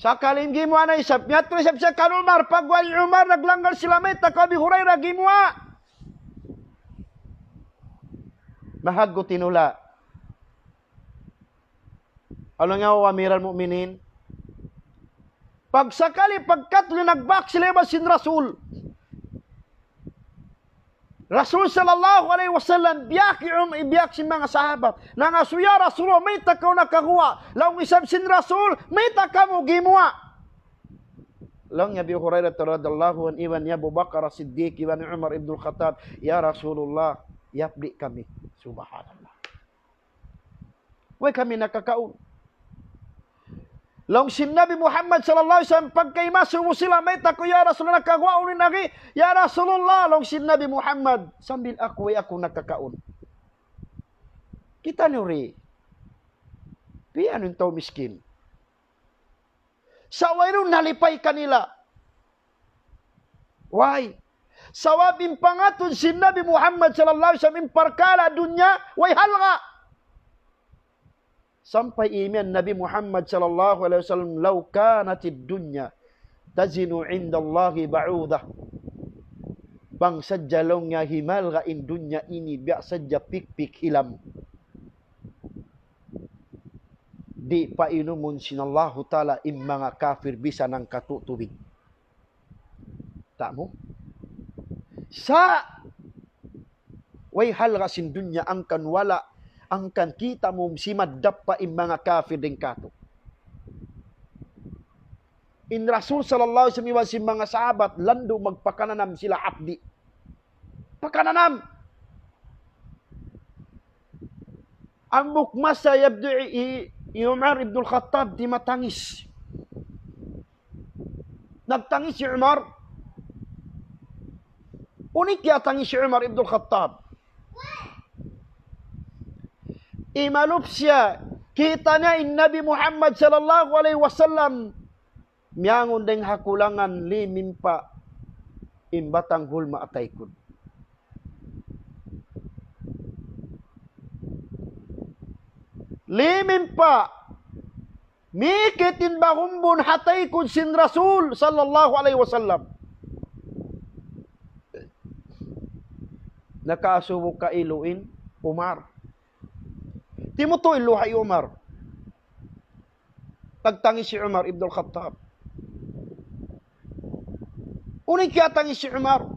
Sakali gimuwa' na isab, miyadtu isab siya kan Umar, pagguwa' hi Umar, naglanggal sila, "Mayta' kaw Abi Hurairah gimuwa'?" "Mahaggut in hula'." Laung niya, "O Amiral Mu'minin, pagsakali pagkatlu nagbak sila iban sin Rasul." Rasul sallallahu alayhi wasallam, biya' ki-, um, biya' sin manga sahabat. Nangasubu, "Ya Rasulullah, mayta' kaw nakaguwa'?" Laung isab sin Rasul, "Mayta' kamu gimuwa'?" Laung hi Abi Hurairah radiyallahu anhu, iban hi Abu Bakar As-Siddiq, iban hi Umar ibnul Khattab, "Ya Rasulullah, hapdi' kami." Subhanallah. "Way kami nakakaun." Laung sin Nabi Muhammad sallallahu alayhi wasallam, pagka imasubu sila, "Mayta' kaw ya Rasulullah nakaguwa', unu in agi?" "Ya Rasulullah," laung sin Nabi Muhammad, "sambil aku, way aku nakakaun." Kita' niyu ri, piyanu in tau miskin. Sa' wayruun nalipay kanila. Way. Sabab in pangatud sin Nabi Muhammad sallallahu alayhi wasallam in parkala' dunya, way halga'. Sampay imiyan Nabi Muhammad sallallahu alayhi wasallam, "لو كانت الدنيا تزن عند الله بعوضة." Bang sadja laung niya himalga' in dunya ini biya' sadja pikpik hilam, di' painumun sin Allahu Ta'ala in manga kafir bisan hangkatu' tubig. Tamu? Sa' way halga' sin dunya, hangkan wala', hangkan kita' mu simaddap pa in manga kafir dayn kātu'. In Rasul sallallahu alayhi wasallam iban sin manga sahabat, landu' magpakananam sila hapdi'. Pakananam. Hambuuk masa yabdu hi, hi, hi Umar ibnul Khattab di' matangis. Nagtangis hi Umar. Unu in kiyatangis hi Umar ibnul Khattab? Imalup siya, kita' niya in Nabi Muhammad sallallahu alayhi wasallam miyangun dayn ha kulangan, limimpa' in batang hulma' ha taykud. Limimpa', mikit in bahumbun ha taykud sin Rasul sallallahu alayhi wasallam. Nakaasubu kailu in Umar. Timutu' in luha' hi Umar. Nagtangis hi Umar ibnul Khattab. Unu in kiyatangis hi Umar?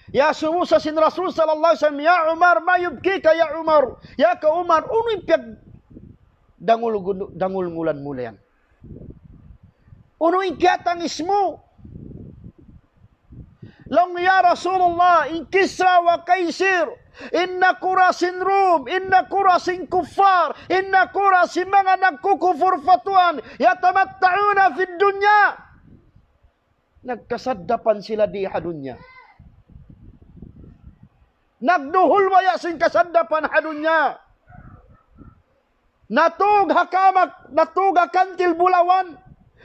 Iyasubu sa sin Rasul sallallahu alayhi wasallam, "يا عمر، ما يبكيك يا عمر؟" Ya kaw Umar, unu in piyagdangul-, dangul-ngulan mu yan? Unu in kiyatangis mu? Laung, "Ya Rasulullah, in Kisra wa Kaisir, in nakura' sin Rum, in nakura' sin kuffar, in nakura' sin manga nagkukupur pa Tuhan, يتمتعون في الدنيا." Nagkasaddapan sila di ha dunya. Nagduhul waya' sin kasaddapan ha dunya. Natug ha kamak, natug ha kantil bulawan,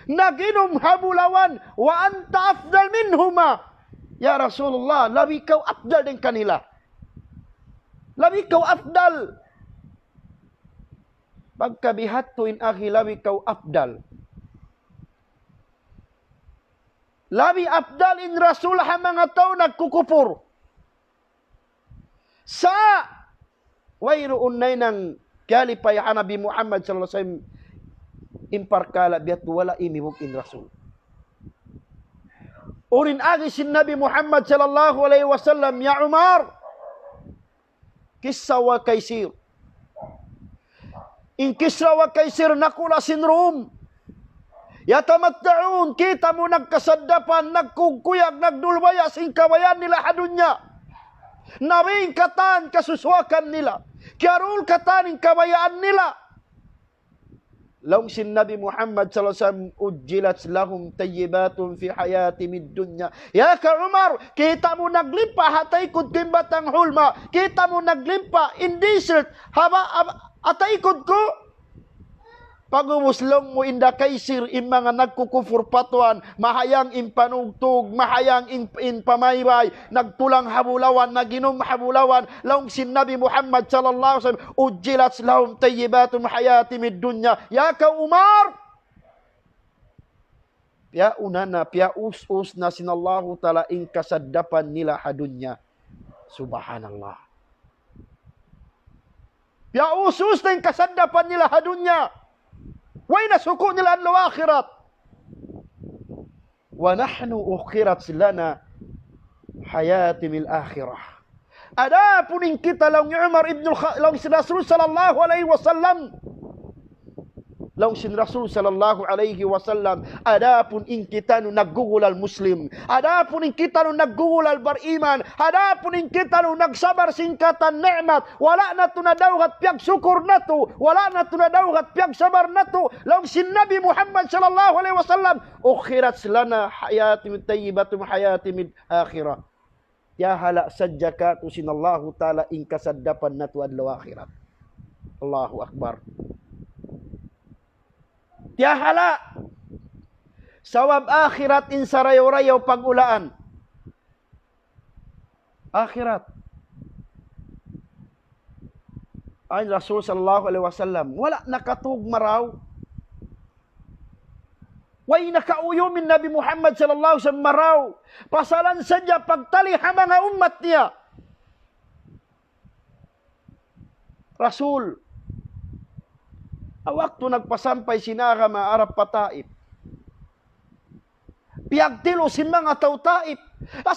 nag-inum ha bulawan, وأنت أفضل منهما. Ya Rasulullah, labi kaw afdal dayn kanila. Labi kaw afdal. Pagka biya' hādtu in agi, labi kaw afdal. Labi afdal in Rasul ha manga tau nagkukupur. Sa' wayruun nahinang kiyalipay ha Nabi Muhammad sallallahu alayhi wasallam in parkala' biya' hādtu, wala' imibug in Rasul. Unu in agi sin Nabi Muhammad sallallahu alayhi wasallam, "Ya Umar, Kisra wa Kaisir." In Kisra wa Kaisir nakura' sin Rum. يتمتعون, kita' mu nagkasaddapan, nagkugkuyag, nagdulbaya sin kabayaan nila ha dunya. Nabi in katan kasusuwakan nila. Kiyarul katan in kabayaan nila. Laung sin Nabi Muhammad sallallahu alayhi wasallam, عجلت لهم طيبات في حياتهم الدنيا. Ya kaw Umar, kita' mu naglimpa ha taykud ku in batang hulma, kita' mu naglimpa in desert, haba, haba, ha taykud ku. Pag'ubus laung mu in da kaysir in manga nagkukupur pa Tuhan, mahayang in panugtug, mahayang in, in pamaybay, nagtulang ha bulawan, naginum ha bulawan, laung sin Nabi Muhammad sallallahu alayhi wasallam, عجلت لهم طيبات حياتهم الدنيا. Ya kaw Umar, piyauna na, piyaus-us na sin Allahu Ta'ala in kasaddapan nila ha dunya. Subhanallah. Piyaus-us na in kasaddapan nila ha dunya. Way na suku' nila adlaw akhirat. ونحن أخرت لنا حياتهم الآخرة. Adapun in kita, laung Umar ibn al-Kha-, laung sin Rasul sallallahu alayhi wasallam. Laung sin Rasul sallallahu alayhi wasallam. Adapun in kitaniyu naggugulal Muslim. Adapun in kitaniyu naggugulal bariman. Adapun in kitaniyu nagsabar sin katan ni'mat. Wala' natu' nadawhat piyagsukur natu'. Wala' natu' nadawhat piyagsabar natu'. Laung sin Nabi Muhammad sallallahu alayhi wasallam, أخرت لنا حياتهم الطيبة حياتهم الآخرة. Tiyahala' sadja kātu' sin Allahu Ta'ala in kasaddapan natu' adlaw akhirat. Allahu Akbar. Tiyahala'. Sabab akhirat in sarayaw-rayaw paghulaan. Akhirat. Awn Rasul sallallahu alayhi wasallam, wala' nakatug marayaw. Way nakauyum in Nabi Muhammad sallallahu alayhi wasallam marayaw. Pasalan sadja pagtali ha manga ummat niya. Rasul, ha waktu nagpasampay sin agama harap pa Taif. Piyagtilu' sin manga tau Taif.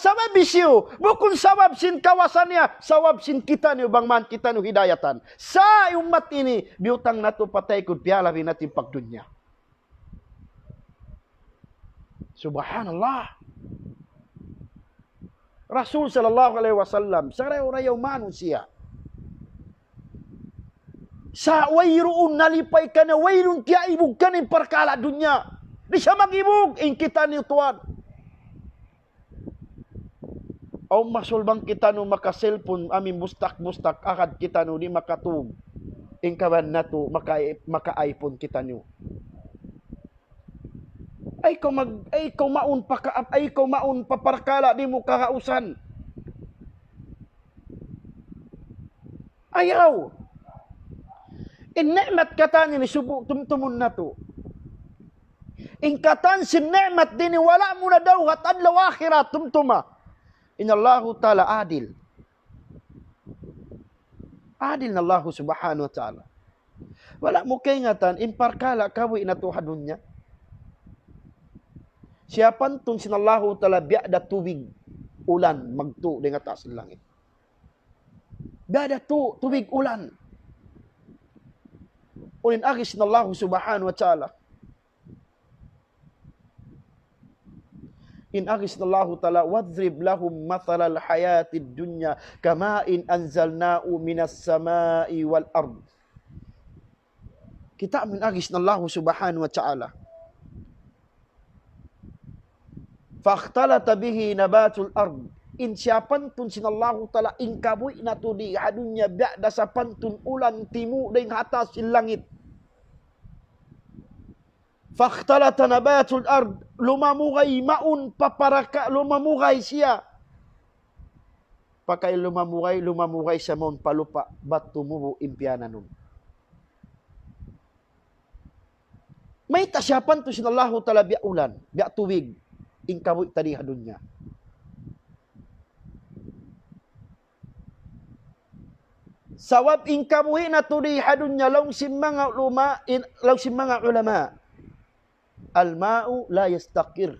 Sabab hisiyu, bukun sabab sin kawasa niya, sabab sin kitaniyu bang man kitaniyu hidayatan. Sa' ummat ini, biyutang natu' pa taykud, piyalabi natu' in pagdunya. Subhanallah. Rasul sallallahu alayhi wasallam, sarayaw-rayaw manusiya'. Sa' wayruun nalipay kaniya, wayruun kiyaibug kaniya in parkala' dunya. Di' siya mag-ibug, in kitaniyu tuwan. Awn masul bang kitaniyu maka-cellphone, amu in bustak-bustak, agad kitaniyu di' makatug. In kaban natu', maka, maka-iPhone kitaniyu. Ay kaw mag-, ay kaw mawn pa ka-, ay kaw mawn pa parkala' di' mu kagausan. Ayaw. In ni'mat katan ini subu' tumtumun natu'. In katan sin ni'mat ini wala' mu nadawhat adlaw akhirat, tumtuma. In Allahu Ta'ala adil. Adil in Allahu Subhanahu wa Ta'ala. Wala' mu kaingatan, in parkala' kabuhi' natu' ha dunya. Siyapantun sin Allahu Ta'ala biya' da tubig ulan magtu' dayn ha taas langit. Biya' da tu-, tubig ulan. Unu in agi sin Allahu Subhanahu wa Ta'ala. In agi sin Allahu Ta'ala, واضرب لهم مثل الحياة الدنيا كماء أنزلناه من السماء والأرض. Kita' mu in agi sin Allahu Subhanahu wa Ta'ala. فاختلط به نبات الأرض. In siyapantun sin Allahu Ta'ala in kabuhi' natu' di ha dunya biya' da sapantun ulan timu' dayn ha taas sin langit. فاختلط نبات الأرض, lumamugay mawn pa paraka-, lumamugay siya. Pagka lumamugay, lumamugay siya mawn pa lupa', bat tumubu' in piyananun. Mayta' siyapantun sin Allahu Ta'ala biya' ulan, biya' tubig, in kabuhi' ta di ha dunya. Sabab in kabuhi' natu' di ha dunya, laung sin manga ulama, in, laung sin manga ulama, الماء لا يستقر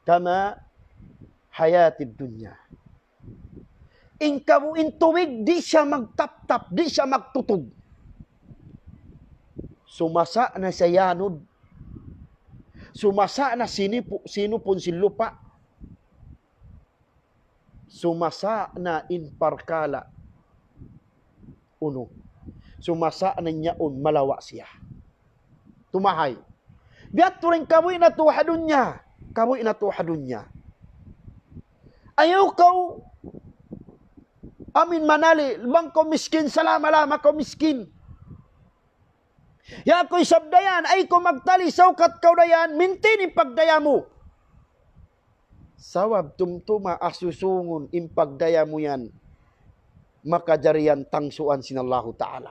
كماء الحياة الدنيا. In kabu-, in tubig, di' siya magtaptap, di' siya magtutug. Sumasa' na siya yanud. Sumasa' na sinipu-, sinupun sin lupa'. Sumasa' na in parkala' unu. Sumasa' na in yaun malawa' siya. Tumahay. Biya' tuud in kabuhi' natu' ha dunya. Kabuhi' natu' ha dunya. Ayaw kaw amin manali', bang kaw miskin, salama-lama kaw miskin. Ya kaw isab dayan, ayaw kaw magtali, saukat kaw dayan, mintin in pagdaya mu. Sabab tumtuma asusungun in pagdaya mu yan, makajari yan tangsuan sin Allahu Ta'ala.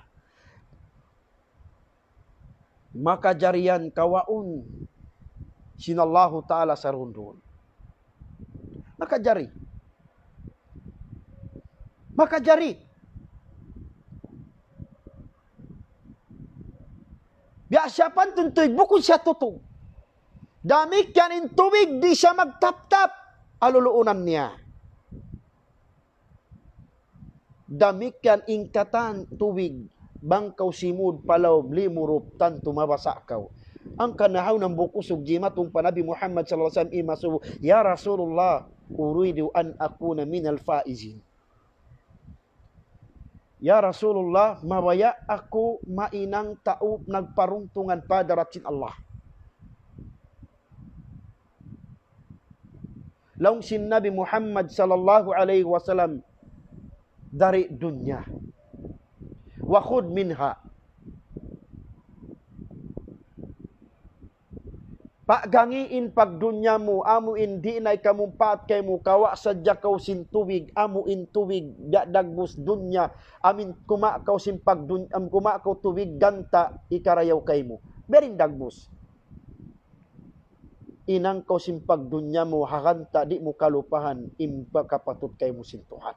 Makajari yan kawaun sin Allahu Ta'ala sarundun. Makajari. Makajari. Biya' siya pantun tubig, bukun siya tutug. Damikkiyan in tubig, di' siya magtaptap. Aluluunan niya. Damikkiyan in katan tubig, bang kaw simud pa lawm limurup tantu mabasa' kaw. Hangkan nahaw na hambuuk usug jimatun pa Nabi Muhammad sallallahu alayhi wasallam imasubu, "Ya Rasulullah, uridu an akuna minal faizin." Ya Rasulullah, mabaya' aku mahinang tau nagparuntungan pa hadarat sin Allah. Laung sin Nabi Muhammad sallallahu alayhi wasallam, "Dari' dunya. Wa khudh minha." Paggangi in pagdunya mu, amu in di' na ikamumpaat kaymu, kawa' sadja kaw sin tubig, amu in tubig, da-, dagbus dunya, amin kuma' kaw sin pagdun-, am kuma' kaw tubig ganta' ikarayaw kaymu. Biya' diin dagbus. Hinang kaw sin pagdunya mu, ha ganta' di' mu kalupahan in pagkapatut kaymu sin Tuhan.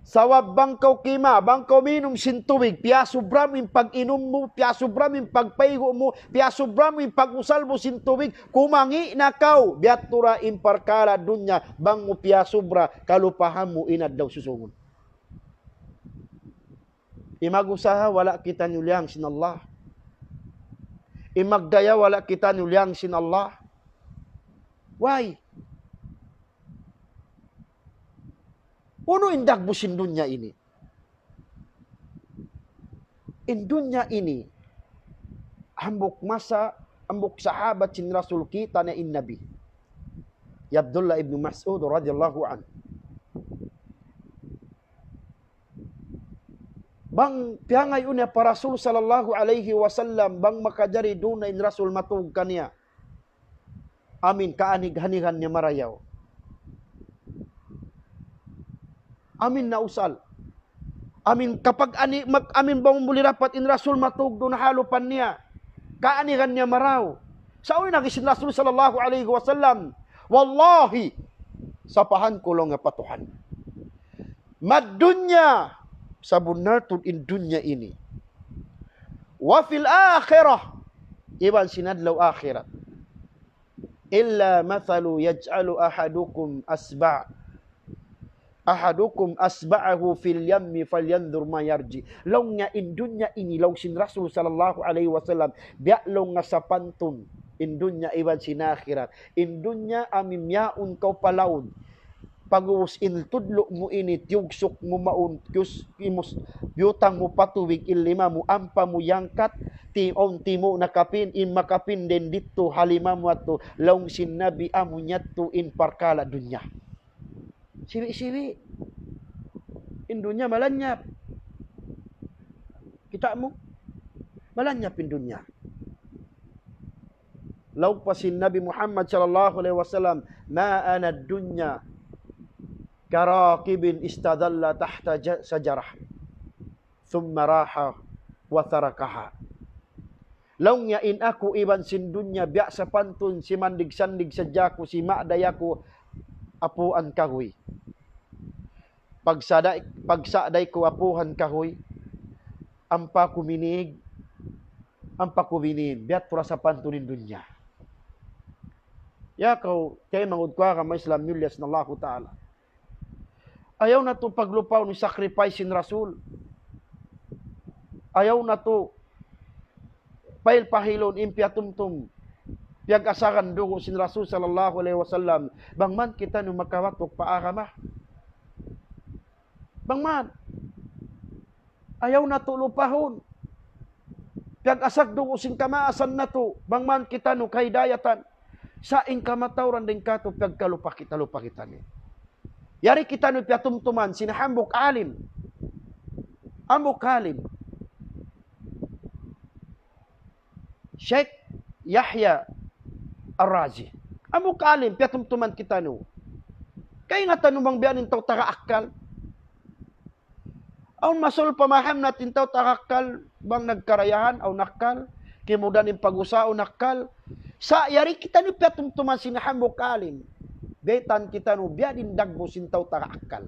Sabab bang kaw kima, bang kaw minum sin tubig, piyasubra mu in pag-inum mu, piyasubra mu in pagpaygu' mu, piyasubra mu in pag-usal mu sin tubig, kumangi' na kaw, biya' tuud in parkala' dunya, bang mu piyasubra, kalupahan mu in adlaw susungun. In mag-usaha, wala' kitaniyu liyang sin Allah. In magdaya, wala' kitaniyu liyang sin Allah. Why? Unu in dagbus sin dunya ini? In dunya ini, hambuuk masa, hambuuk sahabat sin Rasul kita' na in Nabi. Ya Abdullah ibn Mas'ud radiyallahu anhu. Bang piyangayuun niya pa Rasul sallallahu alayhi wasallam, bang makajari duun na in Rasul matug kaniya. Amin kaanig-anigan niya marayaw. Amin nausal. Amin kapag ani-, mag-, amin bang muli dapat in Rasul matug duun ha halupan niya. Kaanigan niya marayaw. Sa' unu in agi sin Rasul sallallahu alayhi wasallam, "Wallahi, sapahan ku laung niya pa Tuhan. Mad dunya, sabunnal tuud in dunya ini. Wa fil akhirah, iban sin adlaw akhirat. Illa mathalu yaj'alu ahadukum asba', ahadukum asba'ahu fil yammi falyanzur ma yarji." Laung niya in dunya ini, laung sin Rasul sallallahu alayhi wasallam, biya' laung niya sapantun in dunya iban sin akhirat. In dunya amu in miyawn kaw pa laud. Pag'ubus in tudlu' mu ini, tiyugsuk mu mawn, kiyus-, imus-, biyutang mu pa tubig in lima mu, ampa mu iyangkat, ti-, awn timu' nakapin, in makapin dayn didtu ha lima mu yadtu, laung sin Nabi amu yadtu in parkala' dunya. Siwi'-siwi'. In dunya malanyap. Kita' mu? Malanyap in dunya. Laung pa sin Nabi Muhammad sallallahu alayhi wasallam, "Ma ana dunya karakibin istadalla tahta ja-, sajarah, thumma raha wa tarakaha." Laung niya in aku iban sin dunya biya' sapantun simandig-sandig sadja aku, sima'day aku apuan kahuy. Pagsa'day, pagsa'day ku apuhan kahuy, ampa ku minig, ampa ku binin, biya' tuud sapantun in dunya. Ya kaw, kay mangud ku agama Islam, miyulliya sin Allahu Ta'ala. Ayaw natu' paglupaun in sacrifice sin Rasul. Ayaw natu' Dayng pa hilun in piyatumtum, piyag-asaran dugu' sin Rasul sallallahu alayhi wasallam, bang man kitaniyu makawatuk pa agama. Bang man. Ayaw natu' lupahun. Piyag-asag dugu' sin kamaasan natu', bang man kitaniyu kahidayatan. Sa' in kamatauran dayn kātu' piyagkalupa kita, lupa kitaniyu. Yari kitaniyu piyatumtuman sin hambuuk alim. Hambuuk alim. Sheikh Yahya Ar-Razi. Hambuuk alim, piyatumtuman kitaniyu. Kaingatan niyu bang biya' diin in tau taga akkal? Awn masul pamaham natu' in tau taga akkal, bang nagkarayahan, awn akkal, kimugdan in pag-usaha, awn akkal. Sa' yari kitaniyu piyatumtuman sin hambuuk alim. Baytaan kitaniyu, biya' diin dagbus in tau taga akkal.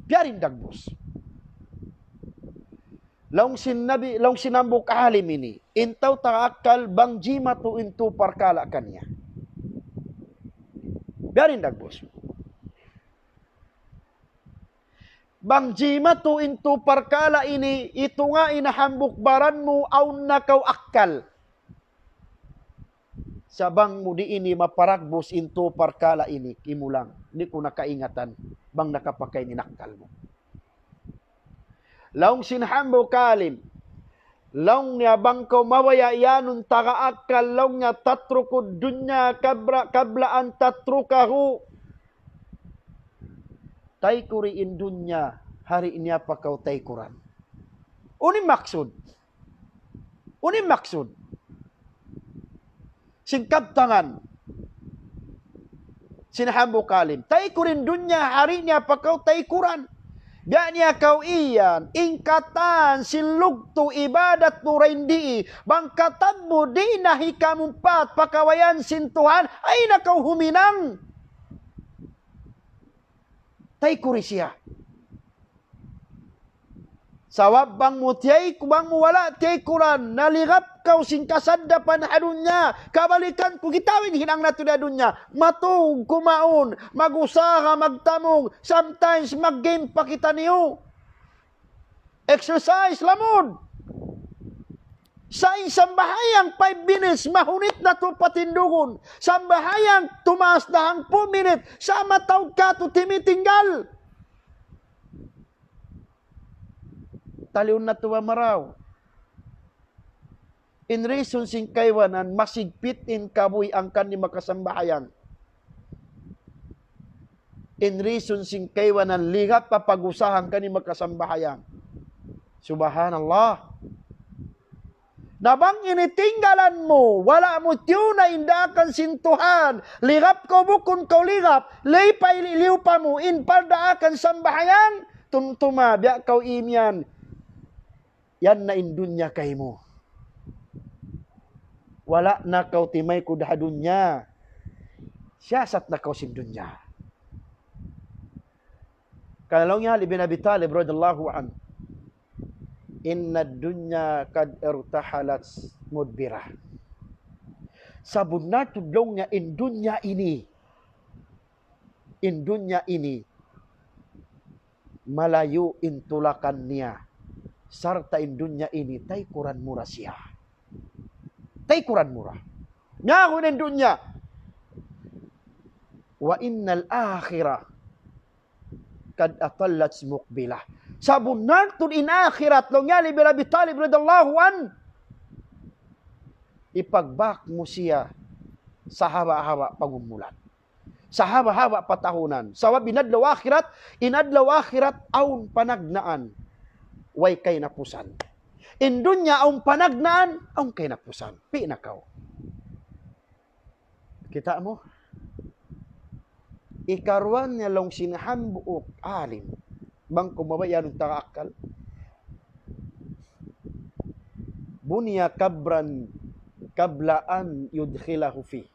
Biya' diin dagbus. Laung sin Nabi, laung sin hambuuk alim ini, in tau taga akkal bang jimatu in tū parkala' kaniya. Biya' diin dagbus. Bang jimatu in tū parkala' ini, itunga in hambuuk baran mu, awn na kaw akkal. Sa' bang mu di' ini maparagbus in tū parkala' ini, kimulang, di' ku na kaingatan, bang nakapakay in akkal mu. Laung sin hambuuk alim, laung niya bang kaw mabaya' iyanun taga akkal, laung niya تترك الدنيا قبل، قبل أن تتركه. Taykuri in dunya, ha di' niya pa kaw taykuran. Unu in maksud? Unu in maksud? Sin kabtangan sin hambuuk alim. Taykuri in dunya, ha di' niya pa kaw taykuran. Biya' niya kaw iyan, in katan sin lugtu' ibadat mu dayn di, bang katan mu di' na hikamumpat pa kabayaan sin Tuhan, ayaw na kaw huminang. Taykuri siya. Sabab bang mu tiyay-, bang mu wala' tiyaykuran, naligap kaw sin kasaddapan ha dunya. Kabalikan ku, kitaa in hinang natu' ha dunya. Matug, kumaun, mag-usaha, magtamung, sometimes mag-game pa kitaniyu. Exercise, lamud. Sa' in sambahayang five minutes, mahunit natu' patindugun. Sambahayang tumaas na hangpu' minit, sa' mataud katu' timitinggal. Taliun natu' ba marayaw? In reason sin kaibanan, masigpit in kabuhi' hangkan di' makasambahayang. In reason sin kaibanan, ligap pa pag-usaha hangkan di' makasambahayang. Subhanallah. Na bang ini tinggalan mu, wala' mu tiyuna in daakan sin Tuhan, ligap kaw bukun kaw ligap, lay pa ili' liyu pa mu, in pardaakan sambahayang, tumtuma, biya' kaw imiyan, yan na in dunya kaymu. Wala' na kaw timaykud ha dunya. Siyasat na kaw sin dunya. Karna' laung hi Ali bin Abi Talib radiyallahu anhu, إن الدنيا قد ارتحلت مدبرة. Sabunnal tuud laung niya in dunya ini, in dunya ini, malayu' in tulakan niya, sarta' in dunya ini taykuran mu ra siya. Taykuran mu ra. Nyahu in dunya. وإن الآخرة قد أطلت مقبلة. Sabunnal tuud in akhirat, laung hi Ali bin Abi Talib radiyallahu anhu, ipagbak mu siya sahaba'-haba' pagumulan. Sahaba'-haba' patahunan. Sabab in adlaw akhirat, in adlaw akhirat awn panagnaan, way kahinapusan. In dunya awn panagnaan, awn kahinapusan. Pī' na kaw. Kita' mu? Ikaruwa niya laung sin hambuuk alim. Bang kaw mabaya' yan taga akkal. بني قبرا قبل أن يدخله فيه.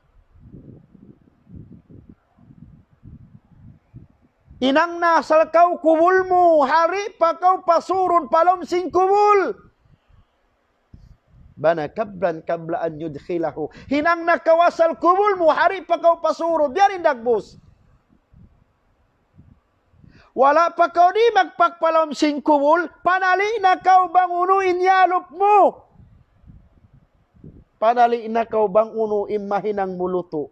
Hinang na asal kaw kubul mu, ha di' pa kaw pasurun pa lawm sin kubul. بنى قبرا قبل أن يدخله. Hinang na kaw asal kubul mu, ha di' pa kaw pasurun. Biya' diin dagbus. Wala' pa kaw di' magpakpalawm sin kubul, panali' na kaw bang unu in iyalup mu. Padali' na kaw bang unu in mahinang mu lutu'.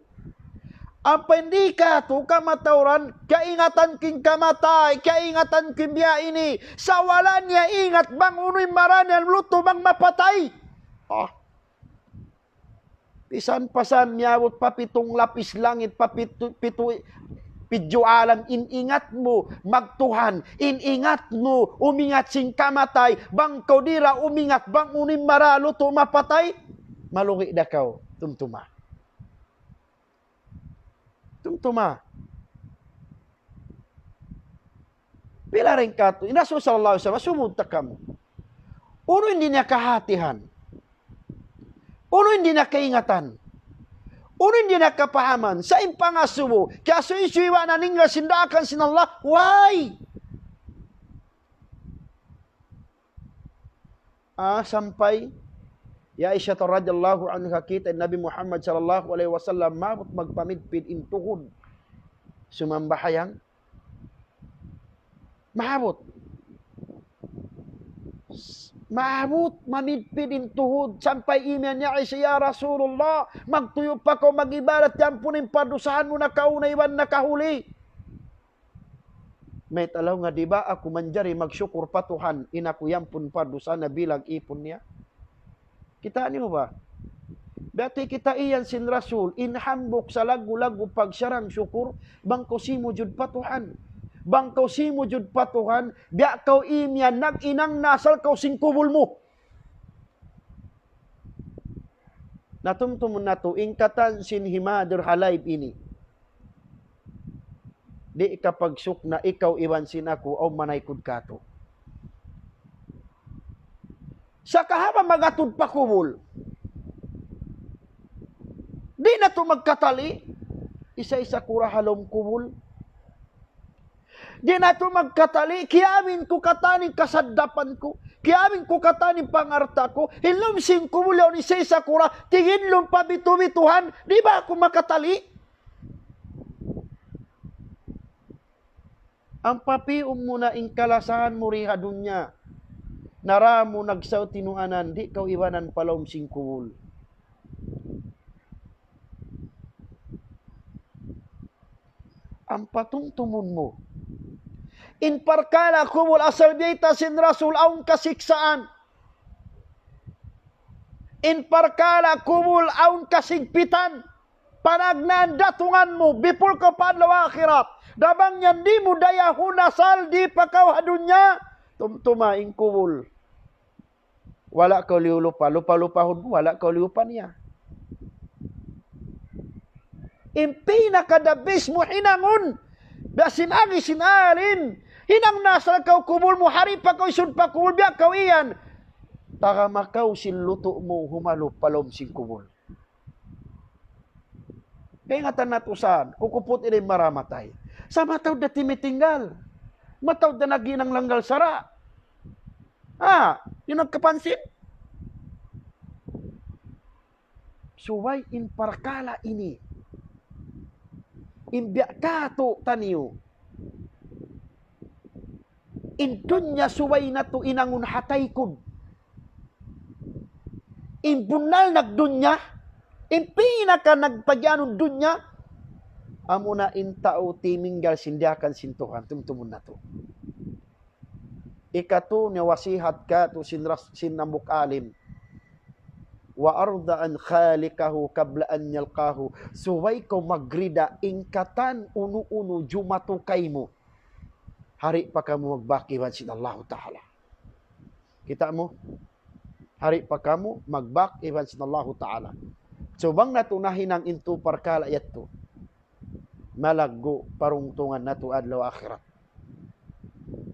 Ampa in di' katu' kamatauran, kaingatan ku in kamatay, kaingatan ku in biya' ini. Sa' wala' niya ingat bang unu in marā niya lutu' bang mapatay. Ah. Pisan pa sa' miyabut pa pitung lapis langit, pa pitu, pitu, pidju alam, in ingat mu magtuhan, in ingat mu umingat sin kamatay, bang kaw di' da umingat bang unu in marā lutu' mapatay, malugi da kaw, tumtuma. Tumtuma. Pila dayn katu', in Rasul sallallahu alayhi wasallam, asubuhun ta kamu. Unu in di' niya kahatihan? Unu in di' niya kaingatan? Unu in di' niya kapahaman? Sa' in pangasubu, kiyasuysuy ba naninggal sin daakan sin Allah? Way! Ah, sampay, ya Aisha radhiyallahu anha, kita' in Nabi Muhammad sallallahu alayhi wasallam, maabut magpamidpid in tuhud. Sumambahayang, maabut. Maabut, mamidpid in tuhud, sampay imiyan niya Aisha, "Ya Rasulullah, magtuyu' pa kaw mag-ibadat, tiyampun in pardusahan mu nakauna iban nakahuli." Mayta' laung niya, "Di' ba aku manjari magsukur pa Tuhan, in aku iyampun pardusahan na bilang ipun niya?" Kita' niyu ba? Biya' ta' kita' iyan sin Rasul, in hambuuk sa laggu'-laggu' pagsarang-sukur, bang kaw simujud pa Tuhan. Bang kaw simujud pa Tuhan, biya' kaw imiyan nag-inang na asal kaw sin kubul mu. Na tumtumun natu', in katan sin himadir ha live ini. Di' kapagsukna' ikaw iban sin aku, awn manaykud katu'. Sa' kahaba' magatud pa kubul. Di' natu' magkatali', isa-isa ku ra ha lawm kubul. Di' natu' magkatali', kiyaamin ku katan in kasaddapan ku. Kiyaamin ku katan in pangalta' ku. In lawm sin kubul yaun isa-isa ku ra, tigidlum pa bitu'-bituhan, di' ba aku makatali'? Ampa pi'un mu na in kalasahan mu di ha dunya. Na da mu nagsaut tinuanan, di' kaw ibanan pa lawm sin kubul. Ampa tumtumun mu. In parkala' kubul asal biyayta' sin Rasul awn kasiksaan. In parkala' kubul awn kasigpitan. Panagnaan datungan mu, bipul kaw pa adlaw akhirat. Dabang yan di' mu dayahun asal di' pa kaw ha dunya. Tumtuma in kubul. Wala' kaw liyulupa, lupa-lupahun mu, wala' kaw liyupa niya. In pinaka the best mu hinangun, biya' sin agi sin alim, hinang na asal kaw kubul mu, hari pa kaw isud pa kubul, biya' kaw iyan. Tagama kaw sin lutu' mu, humalup pa lawm sin kubul. Kaingatan natu' saan, kukuput ini maramatay. Sa' mataud da timitinggal. Mataud da naghinang langgal sara'. Ha, in nagkapansin? Subay in parkala' ini. In biya' katu' taniyu. In dunya subay natu' inangun ha taykud. In bunnal nagdunya, in pinaka nagpagiyanun dunya, amuna in tau timinggal sin daakan sin Tuhan, tumtumun natu'. Ikatu niya wasihat katu' sin ras-, sin hambuuk alim. وأرضى عن خالقه قبل أن يلقاه. Subay kaw magrida in katan unu-unu jumatu kaymu. Hari pa kamu magbak iban sin Allahu Ta'ala. Kita' mu? Hari pa kamu magbak iban sin Allahu Ta'ala. So, bang natu' nahinang in tū parkala' yadtu, malaggu' parungtungan natu' adlaw akhirat.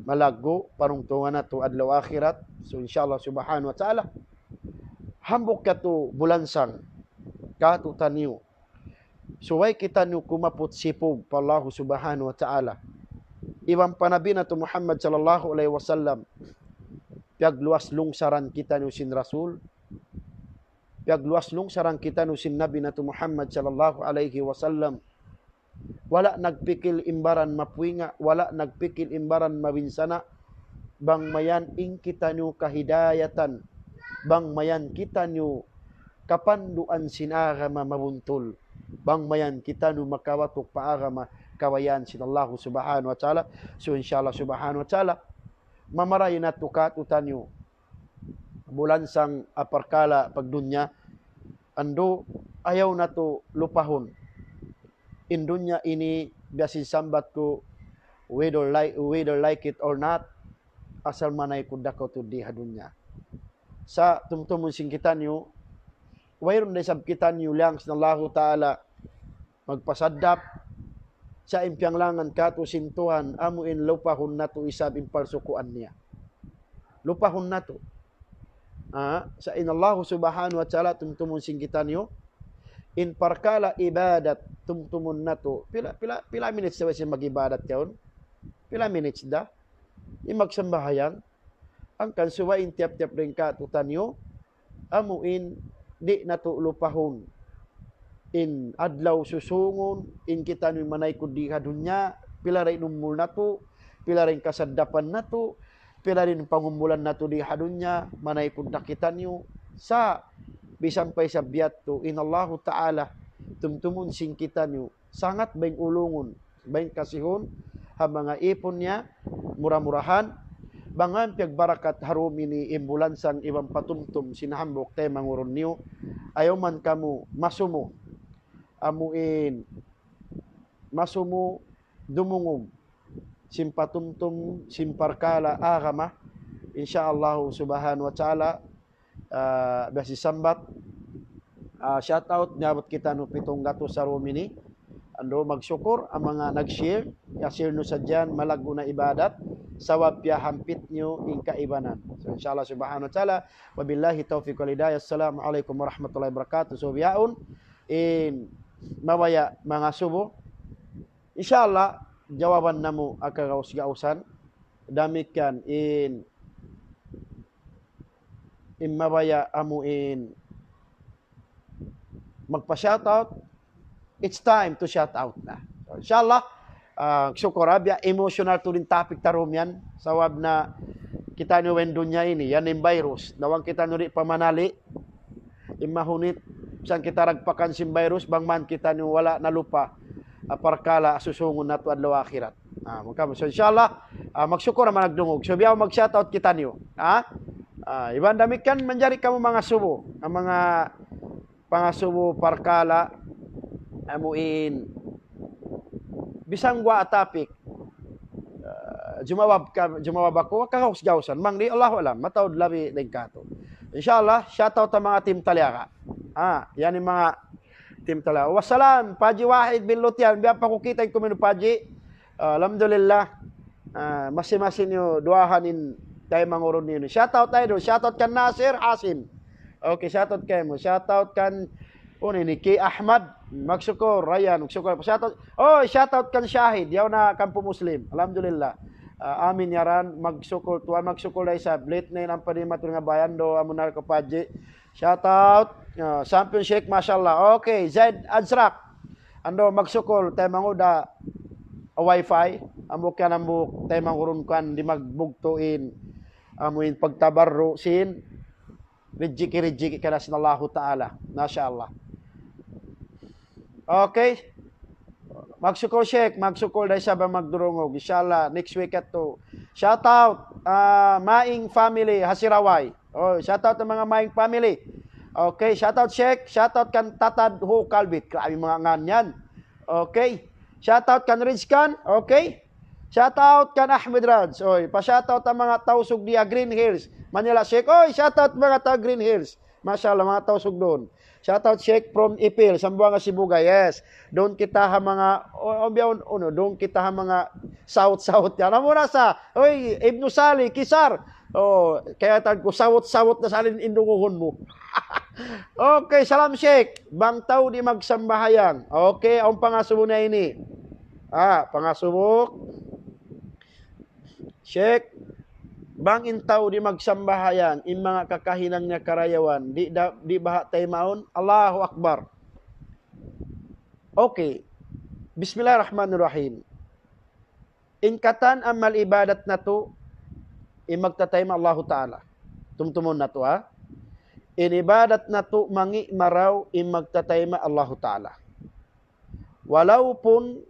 Malaggu' parungtungan natu' adlaw akhirat. So, insya Allah subhanahu wa ta'ala, hambuuk katu' bulansang, katu' taniyu. Subay kitaniyu kumaput sipug pa Allahu subhanahu wa ta'ala. Iban pa Nabi natu' Muhammad sallallahu alayhi wasallam. Piyagluwas lungsaran kitaniyu sin Rasul. Piyagluwas lungsaran kitaniyu sin Nabi natu' Muhammad sallallahu alayhi wasallam. Wala' nagpikil in baran mapuinga', wala' nagpikil in baran mabinsana'. Bang mayan in kitaniyu kahidayatan. Bang mayan kitaniyu kapanduan sin agama mabuntul. Bang mayan kitaniyu makawatuk pa agama kabayaan sin Allah subhanahu wa ta'ala. So, insha Allah subhanahu wa ta'ala, mamarayaw natu' kātu'niyu bulansang ha parkala' pagdunya, andu', ayaw natu' lupahun. In dunya ini, biya' sin sambat ku, whether like, whether like it or not, asal manaykud da kaw tuud di ha dunya. Sa' tumtumun sin kitaniyu, wayruun da isab kitaniyu liyang sin Allahu Ta'ala magpasaddap, sa' in piyanglangan kātu' sin Tuhan, amu in lupahun natu' isab in palsukuan niya. Lupahun natu'. Ah, sa' in Allahu subhanahu wa ta'ala tumtumun sin kitaniyu, in parkala' ibadat tumtumun natu'. Pila, pila, pila minutes da sin mag-ibadat yaun? Pila minutes da? In magsambahayang, hangkan subay in tiyap-tiyap dayn kātu'niyu, amu in di' natu' lupahun. In adlaw susūngun, in kitaniyu manaykud di ha dunya, pila da in umul natu', pila da in kasaddapan natu', pila da in pangumulan natu' di ha dunya, manaykud da kitaniyu. Sa' bisan pa isab biya' yadtu, in Allahu Ta'ala, tumtumun sin kitaniyu, sangat bayng ulungun, bayng kasihun, ha manga īpun niya, mura-murahan, bang awn piyagbarakat ha dum ini in bulansang iban patumtum sin hambuuk taymanghud niyu, ayaw man kamu masumu, amu in masumu dumungug, sin patumtum, sin parkala' agama, insya Allah subhanahu wa ta'ala, ah, biya' sin sambat, ah, shout out, niyabut kitaniyu pitung gatus ha dum ini. Andu', magsukur ha manga nag-share, ya-share niyu sadja yan, malaggu' na ibadat, sabab piyahampit niyu in kaibanan. So, insya Allah subhanahu wa ta'ala, wabillahi tawfiq wal hidayah. Assalamu alaikum warahmatullahi wabarakatuh. So, bihaun, in mabaya' mangasubu. Insya Allah, jawaban namu' ha kagaus-gausan. Damikkiyan in, in mabaya' amu in magpa-shout out, it's time to shout out na. So, insya Allah, ah, sukura, biya' emotional tuud in topic ta dum yan. Sabab na kitaniyu in dunya ini, yan in virus. Bang kitaniyu di' pamanali', in mahunit, misan kita dagpakan sin virus, bang man kitaniyu wala' nalupa, ah, parkala' susūngun natu' adlaw akhirat. Ah, maka, so, insya Allah, ah, magsukur na managdungug. So, biya' mag-shout out kitaniyu. Ah? Ah, iban damikkiyan manjari kamu mangasubu. Ang manga pangasubu parkala', amu in, bisan guwa' topic. Ah, jumawab ka, jumawab aku, kagaus-gausan. Bang di', Allahu alam, mataud labi dayn kātu'. Insya Allah, shout out ha manga team Taliaga. Ah, yan in manga team Taliaga. Wassalam, Paji Wahid bin Lutian. Biya' pa ku kita' in kuminu Paji. Ah, alhamdulillah. Ah, masi-masi niyu duwaahan in taymanghud niyu. Shout out tayo dun. Shout out kan Nasir Hasim. Okay, shout out kaymu. Shout out kan, unu ini, Ki Ahmad. Magsukul, Ryan. Magsukul. Shout out. Oh, shout out kan Shahid. Yaun na Kampu Muslim. Alhamdulillah. Ah, amin yaran. Magsukul. Tuwan, magsukul da isab. Late na in ampa di' maturing ha bayan. Do, amu na ka Paji. Shout out. Ah, Champion Sheikh, mashallah. Okay, Zaid Azraq. Andu', magsukul, taymanghud ha wifi. Amu kan amu taymanghud kan di' magbugtu' in, amu in pagtabarru' sin rijiki'-rijiki' kaniya sin Allahu Ta'ala. Masha Allah. Okay. Magsukul, Sheikh. Magsukul da isab magdurungug. Insha Allah, next week yadtu. Shout out, ah, Maing family, ha Sirawai. Oh, shout out ha manga Maing family. Okay, shout out, Sheikh. Shout out kan Tatad Hu Kalbit. Grabe manga ngan yan. Okay. Shout out kan Rizkan. Okay. Shout out kan Ahmed Raj. Oy, pa-shout out ha manga Tausug di ha Green Hills, Manila, Sheikh. Oy, shout out manga taga Green Hills. Masha Allah, manga Tausug duun. Shout out, Sheikh, from Ipil, Zamboanga, Sibugay. Yes. Duun kita ha manga, o, o, biya' unu, duun kita ha manga south-south yan. Amu na sa, oy, Ibnu Sali, Kisar. Oh, kaya tag ku, sawut-sawut na sa in dungugun mu. Okay, salam, Sheikh. Bang tau di' magsambahayang. Okay, awn pangasubu na ini. Ah, pangasubu. Sheikh, bang in tau di' magsambahayang, in manga kakahinang niya karayawan, di' da, di' baha' taymaun? Allahu Akbar. Okay. Bismillahirrahmanirrahim. In katan amal ibadat natu', in magtatayma' Allahu Ta'ala. Tumtumun natu', ha? In ibadat natu' mangi' marayaw in magtatayma' Allahu Ta'ala. Walaupun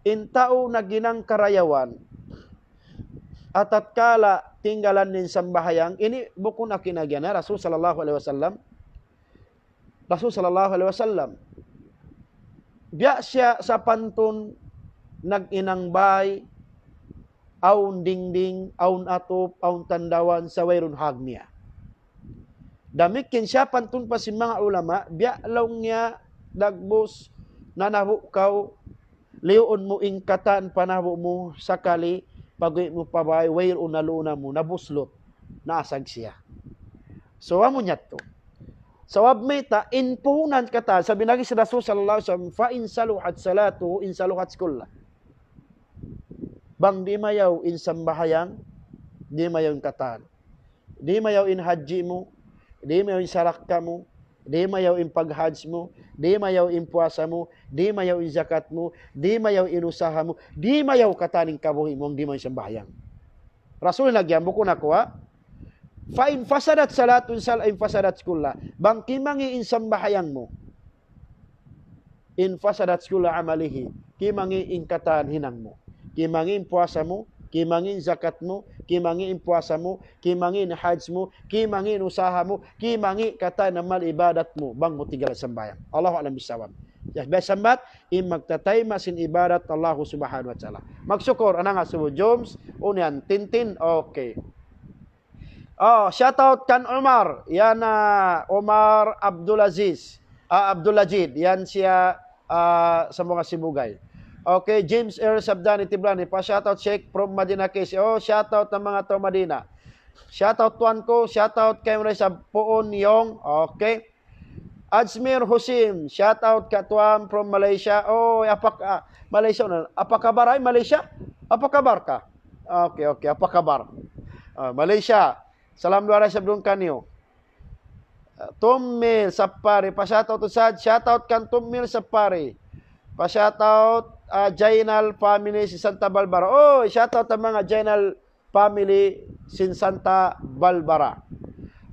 in tau naghinang karayawan, atatkala tinggalan niya in sambahayang, ini bukun aku in agihan, ha, Rasul sallallahu alayhi wasallam. Rasul sallallahu alayhi wasallam. Biya' siya sapantun naghinang bay, awn dingding, awn atup, awn tandawan, sa' wayruun hag niya. Damikkiyan sapantun pa sin manga ulama, biya' laung niya dagbus nanabu' kaw, liyuun mu in katan panabu' mu, sakali pag-uwi' mu pa bay, wayruun na luun mu, nabuslut, naasag siya. So, amu niya tu. Sabab mayta', in puhunan katan, sabab in agi sin Rasul sallallahu alayhi wasallam, فإن صلحت صلاته إن صلحت كلها. Bang di' mayaw in sambahayang, di' mayaw in katan. Di' mayaw in hajji mu, di' mayaw in sarakka mu, di' mayaw in paghajj mu, di' mayaw in puasa mu, di' mayaw in zakat mu, di' mayaw in usaha mu, di' mayaw katan in kabuhi' mu, di' mayaw in sambahayang. Rasul in agihan, bukun aku, ha? فإن فسدت صلاته إن فسدت كلها. Bang kimangi' in sambahayang mu, إن فسدت كل عمله. Kimangi' in katan hinang mu. Kimangi' in puasa mu, kimangi' in zakat mu, kimangi' in puasa mu, kimangi' in hajj mu, kimangi' in usaha mu, kimangi' katan amal ibadat mu, bang mu tinggal sambahayang. Allahu a'lam bissawab. Ya, biya' sambat, in magtatayma' sin ibadat Allah Subhanahu wa Ta'ala. Magsukul, anang asubu Joms, unu yan, Tintin, okay. Oh, shout out kan Omar. Yan, ah, Omar Abdulaziz. Ah, Abdulajid. Yan siya, ah, sa mga sibugay. Okay, James R. Sabdani Tiblani. Pa shout out Sheikh from Madina Case. Oh, shout out ng mga tao Madina. Shout out tuan ko. Shout out kay Manoy sa Puon Yong. Okay. Ajmir Husim, shout out ka tuan from Malaysia. Oh, apa ka, Malaysia na. Apa kabar ay Malaysia? Apa kabar ka? Okay, okay. Apa kabar? Ah, Malaysia. Salam duwa ray sabdun kaniyu. Ah, Tummil Sapari, pa shout out usad. Shout out kan Tummil Sapari. Pa shout out, ah, Jainal family sin Santa Barbara. Oh, shout out sa mga Jainal family sin Santa Barbara.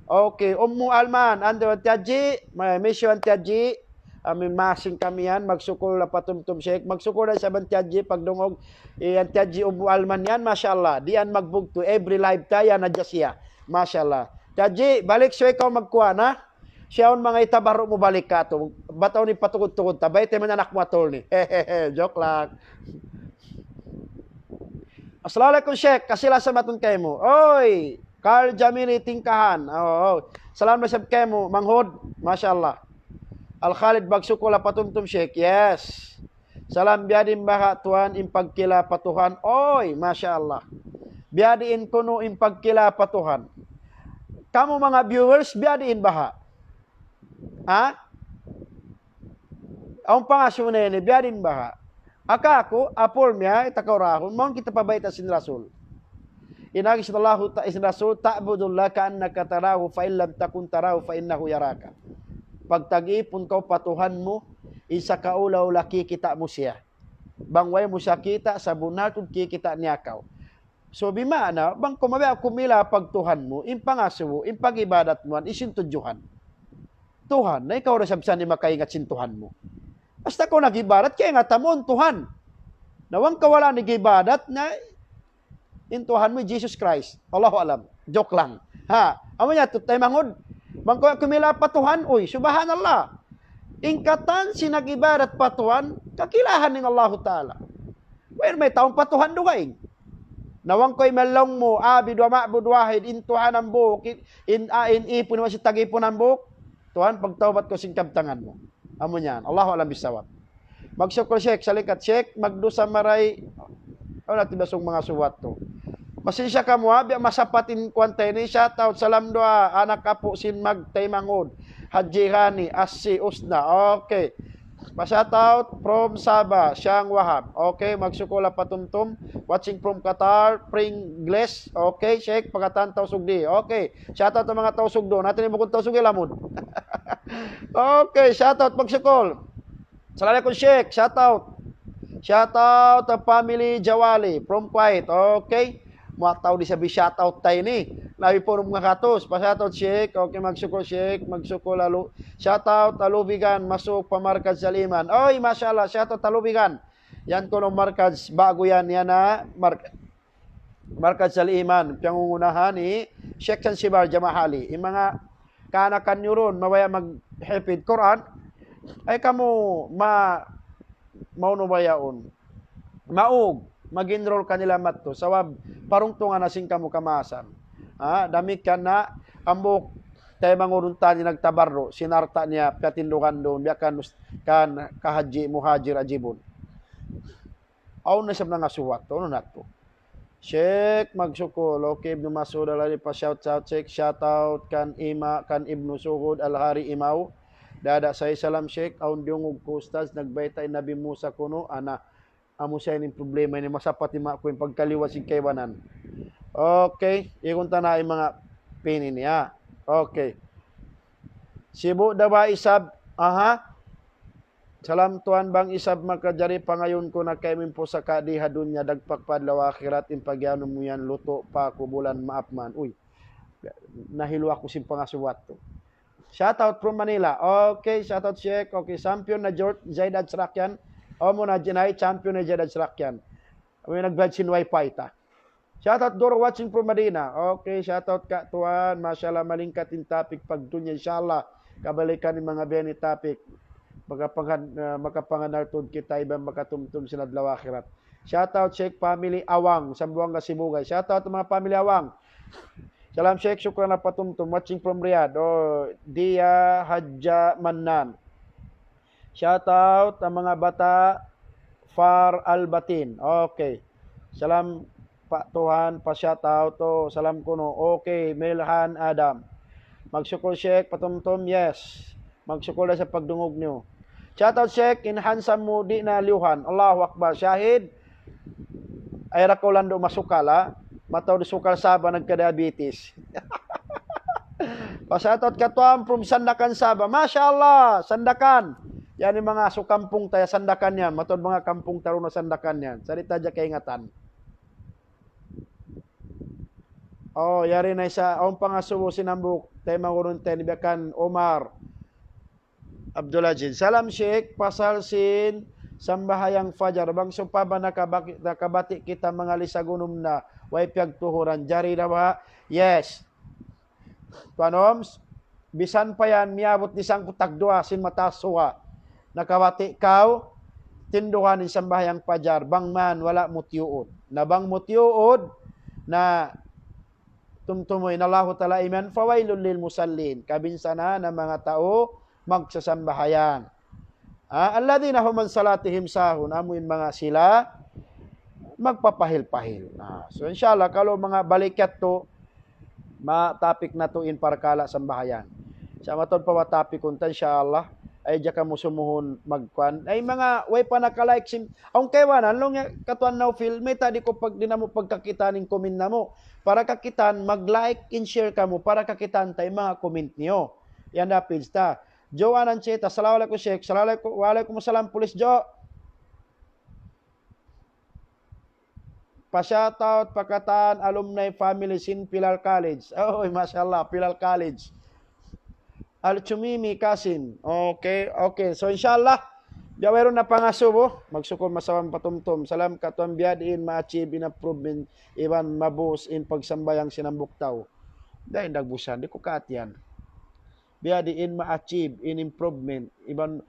Okay, Ummu Alman, ando Auntie Haji, may miss you Auntie Haji. Amin masing kami yan, magsukul na patumtum Sheikh. Magsukul na sa Auntie Haji, pagdungog, eh, Auntie Haji Ummu Alman yan, masha Allah. Di' yan magbugtu, every live ta yan, nadya siya. Masha Allah. Auntie Haji, balik siya ikaw magkuha na. Siya un mga itabaru mu balik ka to. Bataw ni patukod-tukod ta. Bayte man anak mu atul ni. Joke lang. Assalamu alaikum, Sheikh. Kasi lasa matun kaymu. Oy, Carl Jamili Tingkahan. Oo, oo. Salam na sab kaymu, Manghud. Masha Allah. Al Khalid Bagsukul, patumtum, Sheikh. Yes. Salam, biya' diin baha' tuwan in pagkila pa Tuhan. Oy, masha Allah. Biya' diin kunu' in pagkila pa Tuhan. Kamu mga viewers, biya' diin baha'. Ha? Awn pangasubu na ini, biya' diin baha'. Aka aku, apul miya, ita kaurahun, mawn kita pa bayta' sin Rasul. In agi sin Allahu ta-, sin Rasul, تعبد الله كأنك تراه فإن لم تكن تراه فإنه يراك. Pagtag-ipun kaw pa Tuhan mu, in sakaula-ula kikita' mu siya. Bang way mu siya kita', sabunnal tuud kikita' niya kaw. So, bima'na, bang kaw mabiya' kumila pag Tuhan mu, in pangasubu, in pag-ibadat mu, in sin tudjuhan. Tuhan, na ikaw da isab sa di' makaingat sin Tuhan mu. Basta kaw nag-ibadat, kaingatan mu in Tuhan. Na bang kaw wala' nag-ibadat, na in Tuhan mu, Jesus Christ. Allahu alam. Joke lang. Ha, amu niya, tutay mangud. Bang kaw kumila pa Tuhan, uy, subhanallah. In katan sin nag-ibadat pa Tuhan, kakilahan in Allahu Ta'ala. Well, mayta' awn pa Tuhan dugaing. Na bang kaw in laung mu, عابد ومعبود واحد, in Tuhan hambuuk, in, in, ah, in ipun, masi tag-ipun hambuuk. Tuhan, pagtawbat kaw sin kabtangan mu. Amu niyan. Allahu alam bissawab. Magsukul, Sheikh, salikat, Sheikh, magdusa maray. Awn na tibasung mga suwat tu. Masi siya kamu, ha, biya' masapat in kuwan ta ini. Shout out, salam duwa, anak apu' sin Magtay Mangud. Haji Hani, Assi, Usna. Okay. Pa shout out from Sabah, Siang Wahab. Okay, magsukul ha patumtum. Watching from Qatar, Pringles. Okay, Sheikh, pagatan Tausug di. Okay, shout out sa mga Tausug duun. Natin yung bukun Tausug, ilamud. Okay, shout out, magsukul. Salam alaikum, Sheikh. Shout out. Shout out sa family Jawali from Kuwait. Okay. Mga tau di sabi shout out ta ini. Labi pa unum ngakatus. Pa shoutout, Sheikh. Okay, magsukul, Sheikh. Magsukul lalu. Shoutout, Alubigan. Masuk pa Markaz Al-Iman. Oy, masha Allah. Shoutout, Alubigan. Yan kunu' markaz, ba'gu yan, yan na, mark-, Markaz Al-Iman, piyangungunahan ni Sheikh Zanzibar Jamahali. In manga kaanakan niyu duun, mabaya' maghifdh Qur'an, ay kamu ma-, maunu ba yaun? Maug, mag-enroll kanila madtu. Sabab, parungtungan na sin kamu kamaasan. Ha, damikkiyan na, hambuuk taymanghud taniyu nagtabarru', sin alta' niya, piyatindugan duun, biya' kan us-, kan Ka Haji Muhajir Ajibun. Awn na isab nangasubu, unu na tu? Sheikh, magsukul. Okay, Ibnu Mas'ud Al-Hari, pa shout out, Sheikh. Shout out kan Ima, kan Ibnu Suhud Al-Hari Imaw. Dada say salam, Sheikh. Awn diyungug ku, Ustaz, nagbayta' in Nabi Musa kunu', ana. Amu sa ini problema ini, masapat in ma-, ku in pagkaliwa sin kaibanan. Okay, ikun ta na in manga pin ini, ha. Okay. Sibu' da ba isab, aha. Salam tuwan, bang isab makajari pangayuun ku na kaymu in pusaka' di ha dunya, dagpak pa adlaw akhirat, in pagiyanun mu yan, lutu' pa aku bulan, maap man. Uy, nahilu aku sin pangasubu tu. Shout out from Manila. Okay, shout out Sheikh. Okay, champion na George, Zaid Ajrak yan. O, mu na jinay, champion na Zaid Ajrak yan. Amu in nagbayad sin wifi ta. Shout out Doro, watching from Medina. Okay, shout out Ka Tuan. Masha Allah, malingkat in topic pagdunya, insha Allah. Kabalikan in manga biya' ini topic. Makapangan-, ah, makapanganal tuud kita iban makatumtum sin adlaw akhirat. Shout out Sheikh family Awang, Zamboanga Sibugay. Shout out manga family Awang. Salam Sheikh, shukran na patumtum. Watching from Riyadh. Oh, Dia Hadja Mannan. Shout out ha manga bata' Far Albatin. Okay. Salam pa Tuhan, pa shout out. Oh, salam kunu'. Okay, Melhan Adam. Magsukul Sheikh, patumtum, yes. Magsukul da sa pagdungug niyu. Shout out Sheikh, in handsome mu di' na liyuhan. Allahu Akbar. Shahid, ay ra kaw landu' masukal, ha? Mataud sukal Sabah nagka-diabetes. Pa shout out Ka Tuan from Sandakan, Sabah. Masha Allah, Sandakan. Yan in manga sukampung ta ya Sandakan yan. Mataud manga kampung ta duun ha Sandakan yan. Sarita' hadja kaingatan. Oh, yari na isa. Awn pangasubu sin hambuuk taymanghud taniyu, biya' kan Omar Abdul Aziz. Salam Sheikh, pasal sin sambahayang fajar. Bang sawpama nakabak-, nakabati' kita manga lisag unum na, way piyagtuhuran. Jari da ba? Yes. Tuan Oms, bisan pa yan, miyabut di sangkutag duwa sin mataas suga. Nakabati' kaw, tindugan in sambahayang fajar, bang man wala' mu tiyuud. Na bang mu tiyuud, na tumtumu in Allahu Ta'ala iman, فويل للمصلين. Kabinsanaan ha manga tau magsasambahayang. Ah, الذين هم عن صلاتهم ساهون. Amu in manga sila magpapahil-pahil. Ah, so, inshallah, kalu manga balik yadtu, ma-topic natu' in parkala' sambahayang. Sa' mataud pa ba topic unta, inshallah. Ay, diya kamu sumuhun magkuan. Ay, manga, way pa naka-like sin, awn kaibanan, laung niya, Ka Tuan Naufil, mayta' di' ku pag-, di' namu' pagkakitaan in comment namu'. Para kakitaan, mag-like and share kamu, para kakitaan ta in manga comment niyu. Yan da page ta. Joe Anancheta, assalamu alaykum, Sheikh. Assalamu alaykum, wa alaykum assalam, Police Joe. Pa shout out pa katan alumni family sin Pilal College. Oy, masha Allah, Pilal College. Al-Chumimi Kasim. Okay, okay. So, inshallah, biya' wayruun na pangasubu, magsukul masawan patumtum. Salam Ka Tuan, biya' diin ma-achieve in improvement, iban ma-boost in pagsambahayang sin hambuuk tau. Dayn dagbusan, di' ku kaatihan. Biya' diin ma-achieve in improvement. Iban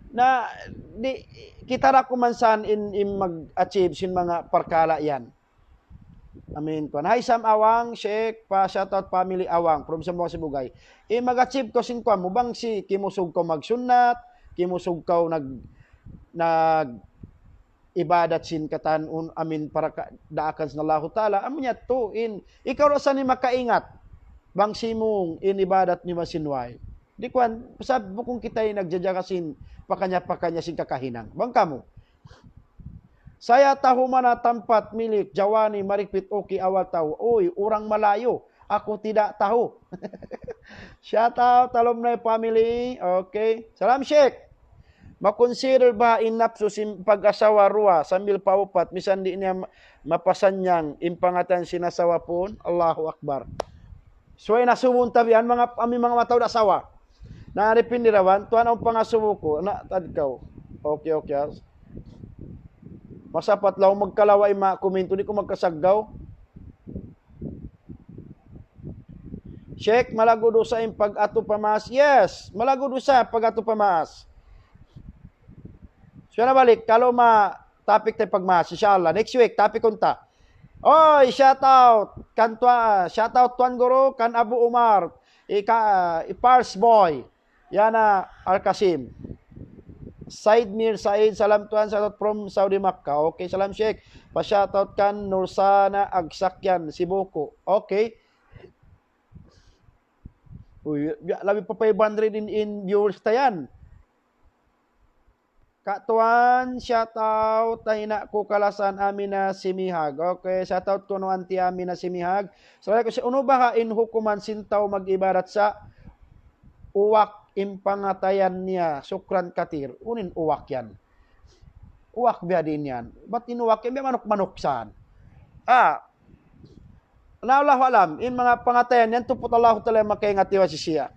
na, di', kita' da kuman saan in, in mag-achieve sin manga parkala' yan. Amin. Kuan. Hi, Sam Awang, Sheikh, pa shout out family Awang, from Zamboanga Sibugay. In mag-achieve kaw sin kuan mu, bang si kimusug kaw magsunnat, kimusug kaw nag-, nag-, ibadat sin katan un-, amin para ka-, daakan sin Allahu Ta'ala, amu yadtu in, ikaw ra sa in makaingat, bang simung in ibadat niyu masinway. Di' kuan, sabab bukun kita in nagjajaga sin pakaniya-pakaniya sin kakahinang. Bang kamu, saya tahu mana tempat milik Jawani Marikpit Oki awal tahu. Uy, orang Malayu. Aku tidak tahu. Shout out, alumni family. Okay. Salam, Sheikh. Ma-consider ba in napsu sin pag-asawa duwa sambil pa upat, misan di' niya ma-, mapasannyang in pangatayan sin asawa puun? Allahu Akbar. So, in asubuhun tabian, manga, amu in manga mataud asawa. Na, dipindi da isab, tuwan, awn pangasubu ku, na, tadkaw. Okay, okay, ah. Masapat laung magkalawa in manga komento, di' ku magkasaggaw. Sheikh, malaggu' dusa in pag-atu pa maas? Yes, malaggu' dusa pag-atu pa maas. So, na balik, kalu ma-topic ta in pagmaas, insya Allah. Next week, topic unta. Oy, shout out kan tua-, shout out Tuan Guru, kan Abu Umar, ika, i Pars Boy, yan na Al Qasim. Said Mir Said, salam Tuan, shout out from Saudi Makkah. Okay, salam Sheikh. Pa-shout out kan Nursana Agsakyan, Sibuko. Okay. Uy, ya, labi pa five hundred in, in viewers ta yan. Ka Tuan, shout out, taina' ku kalasahan Amina Simihag. Okay, shout out kunu' Auntie Amina Simihag. Sa' ku siya, unu baha' in hukuman sin tau mag-ibadat sa' uwak in pangatayan niya, sukran katir. Unu in uwak yan? Uwak biya' diin yan. Bat in uwak yan, biya' manuk-manuk san. Ah, na, Allahu alam, in manga pangatayan yan, tuput Allahu Ta'ala makaingat iwa sisiya.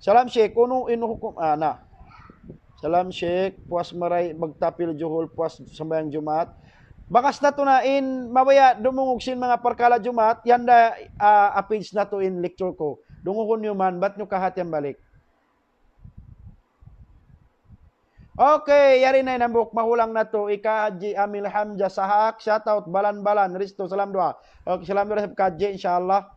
Salam Sheikh, unu in hukum, ah, na. Salam Sheikh, puas maray magtapil juhul, puas sambayang Jumaat. Bakas natu' na in mabaya' dumungug sin manga parkala' Jumaat, yan da, ah, appeals natu' in lecture ku. Dungugun niyu man, bat niyu kahatihan balik. Okay, yari na in hambuuk mahulang natu', ika Haji Amil Hamja Sahak, shout out, Balan-Balan, Risto, salam duwaa. Okay, salam duwaa isab ka Haji, insya Allah.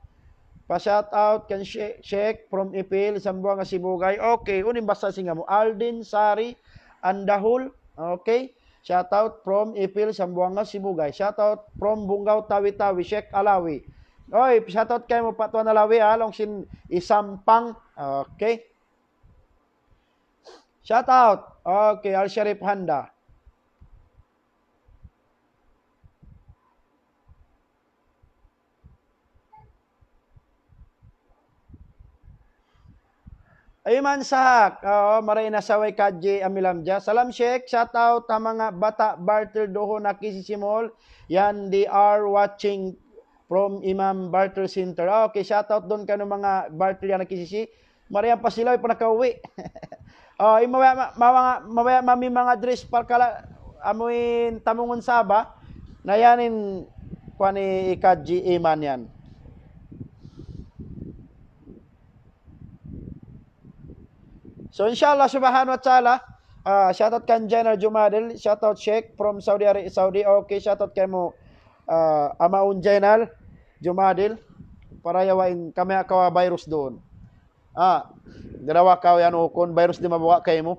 Pa-shout out kan She-, Sheikh from Ipil, Zamboanga Sibugay. Okay, unu in basa sin ngamu? Aldin Sari Andahul. Okay. Shout out from Ipil, Zamboanga Sibugay. Shout out from Bunggaw Tawi-Tawi, Sheikh Alawi. Oy, shout out kaymu pa Tuan Alawi, ha, laung sin Isampang. Okay. Shout out. Okay, Al Sharif Handa. Ayman Sahak, oo, maray na saway Kaji Amilamja. Salam Sheikh, shout out ha manga bata' Bartel duhun ha K C C Mall. Yan, they are watching from Imam Bartel Center. Ah, okay, shout out duun kanu manga Bartel yan ha K C C. Maray pa sila, way pa nakauwi'. Oh, in mabaya', ma-, mabaya', mabaya' mami manga dress parkala', amu in tamungun Sabah, na yan in kuwan ni Kaji Iman yan. So, inshallah subhanahu wa ta'ala, ah, shout out kan Jainal Jumadil, shout out Sheikh from Saudi Ara-, Saudi. Okay, shout out kaymu, ah, Amaun Jainal Jumadil, para yawa in kami akawa virus duun. Ah, darawa kaw yan ukun, virus di' mabawa' kaymu.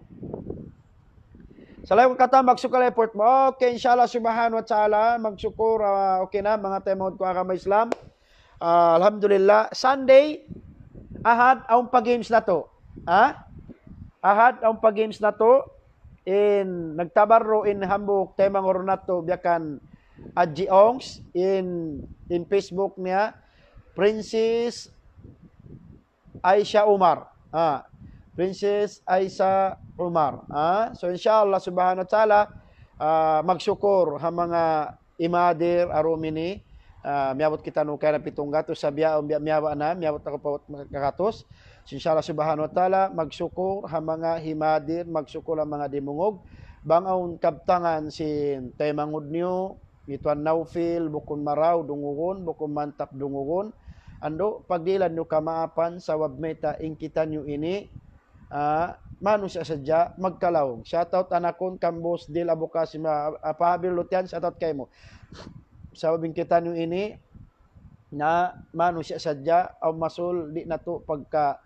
Salamat katan magsukul effort mu. Okay, inshallah subhanahu wa ta'ala, magsukul, ah, okay na, manga taymanghud ku agama Islam. Ah, alhamdulillah, Sunday, Ahad, awn pa games natu'. Ha? Ahad, awn pa games natu'. In, nagtabarru' in hambuuk taymanghud natu', biya' kan Haji Ongs, in, in Facebook niya, Princess Aisha Umar. Ah, Princess Aisha Umar. Ah, so, inshallah subhanahu wa ta'ala, ah, magsukul ha manga himadir ha dum ini, ah, miyabut kitaniyu kayna pitung gatus, sa' biya' awn biya' miyabut na, miyabut na kapat kagatus. So, inshallah subhanahu wa ta'ala, magsukul ha manga himadir, magsukul ha manga dimungug. Bang awn kabtangan sin taymanghud niyu, hi Tuan Naufil, bukun marayaw dungugun, bukun mantap dungugun. Andu', pagdihilan niyu kamaapan, sabab mayta' in kitaniyu ini, ah, manusiya' sadja magkalaung. Shout out anakun, kan Boss Dil Abu Qasim, ah, Abu Habil Lutian, shout out kaymu. Sabab in kitaniyu ini, na manusiya' sadja, awn masul, di' natu' pagka,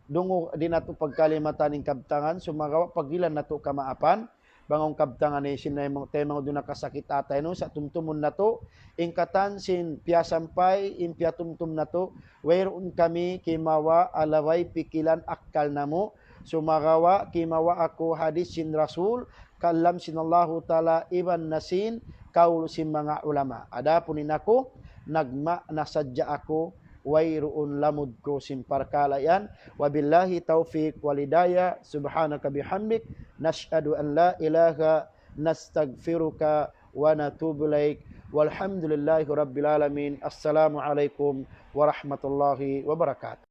dungu, di' natu' pagkalimatan in kabtangan, sumagawa' pagdihilan natu' kamaapan, bang awn kabtangan ini sin taymanghud nakasakit atay nu, sa' tumtumun natu', in katan sin piyasampay, in piyatumtum natu', wayruun kami kimawa' alaway pikilan akkal namu', sumagawa' kimawa' aku hadis sin Rasul, kalam sin Allahu Ta'ala iban na sin kaul sin manga ulama. Adapun in aku, nagma'na sadja aku, wayruun lamud ku sin parkala' yan. Wabillahi tawfiq wal hidayah. Subhanaka bihamdik. Nashhadu an la ilaha, nastaghfiruka wa natubu ilaik. Walhamdulillahi rabbil alamin. Assalamu alaikum warahmatullahi wabarakatuh.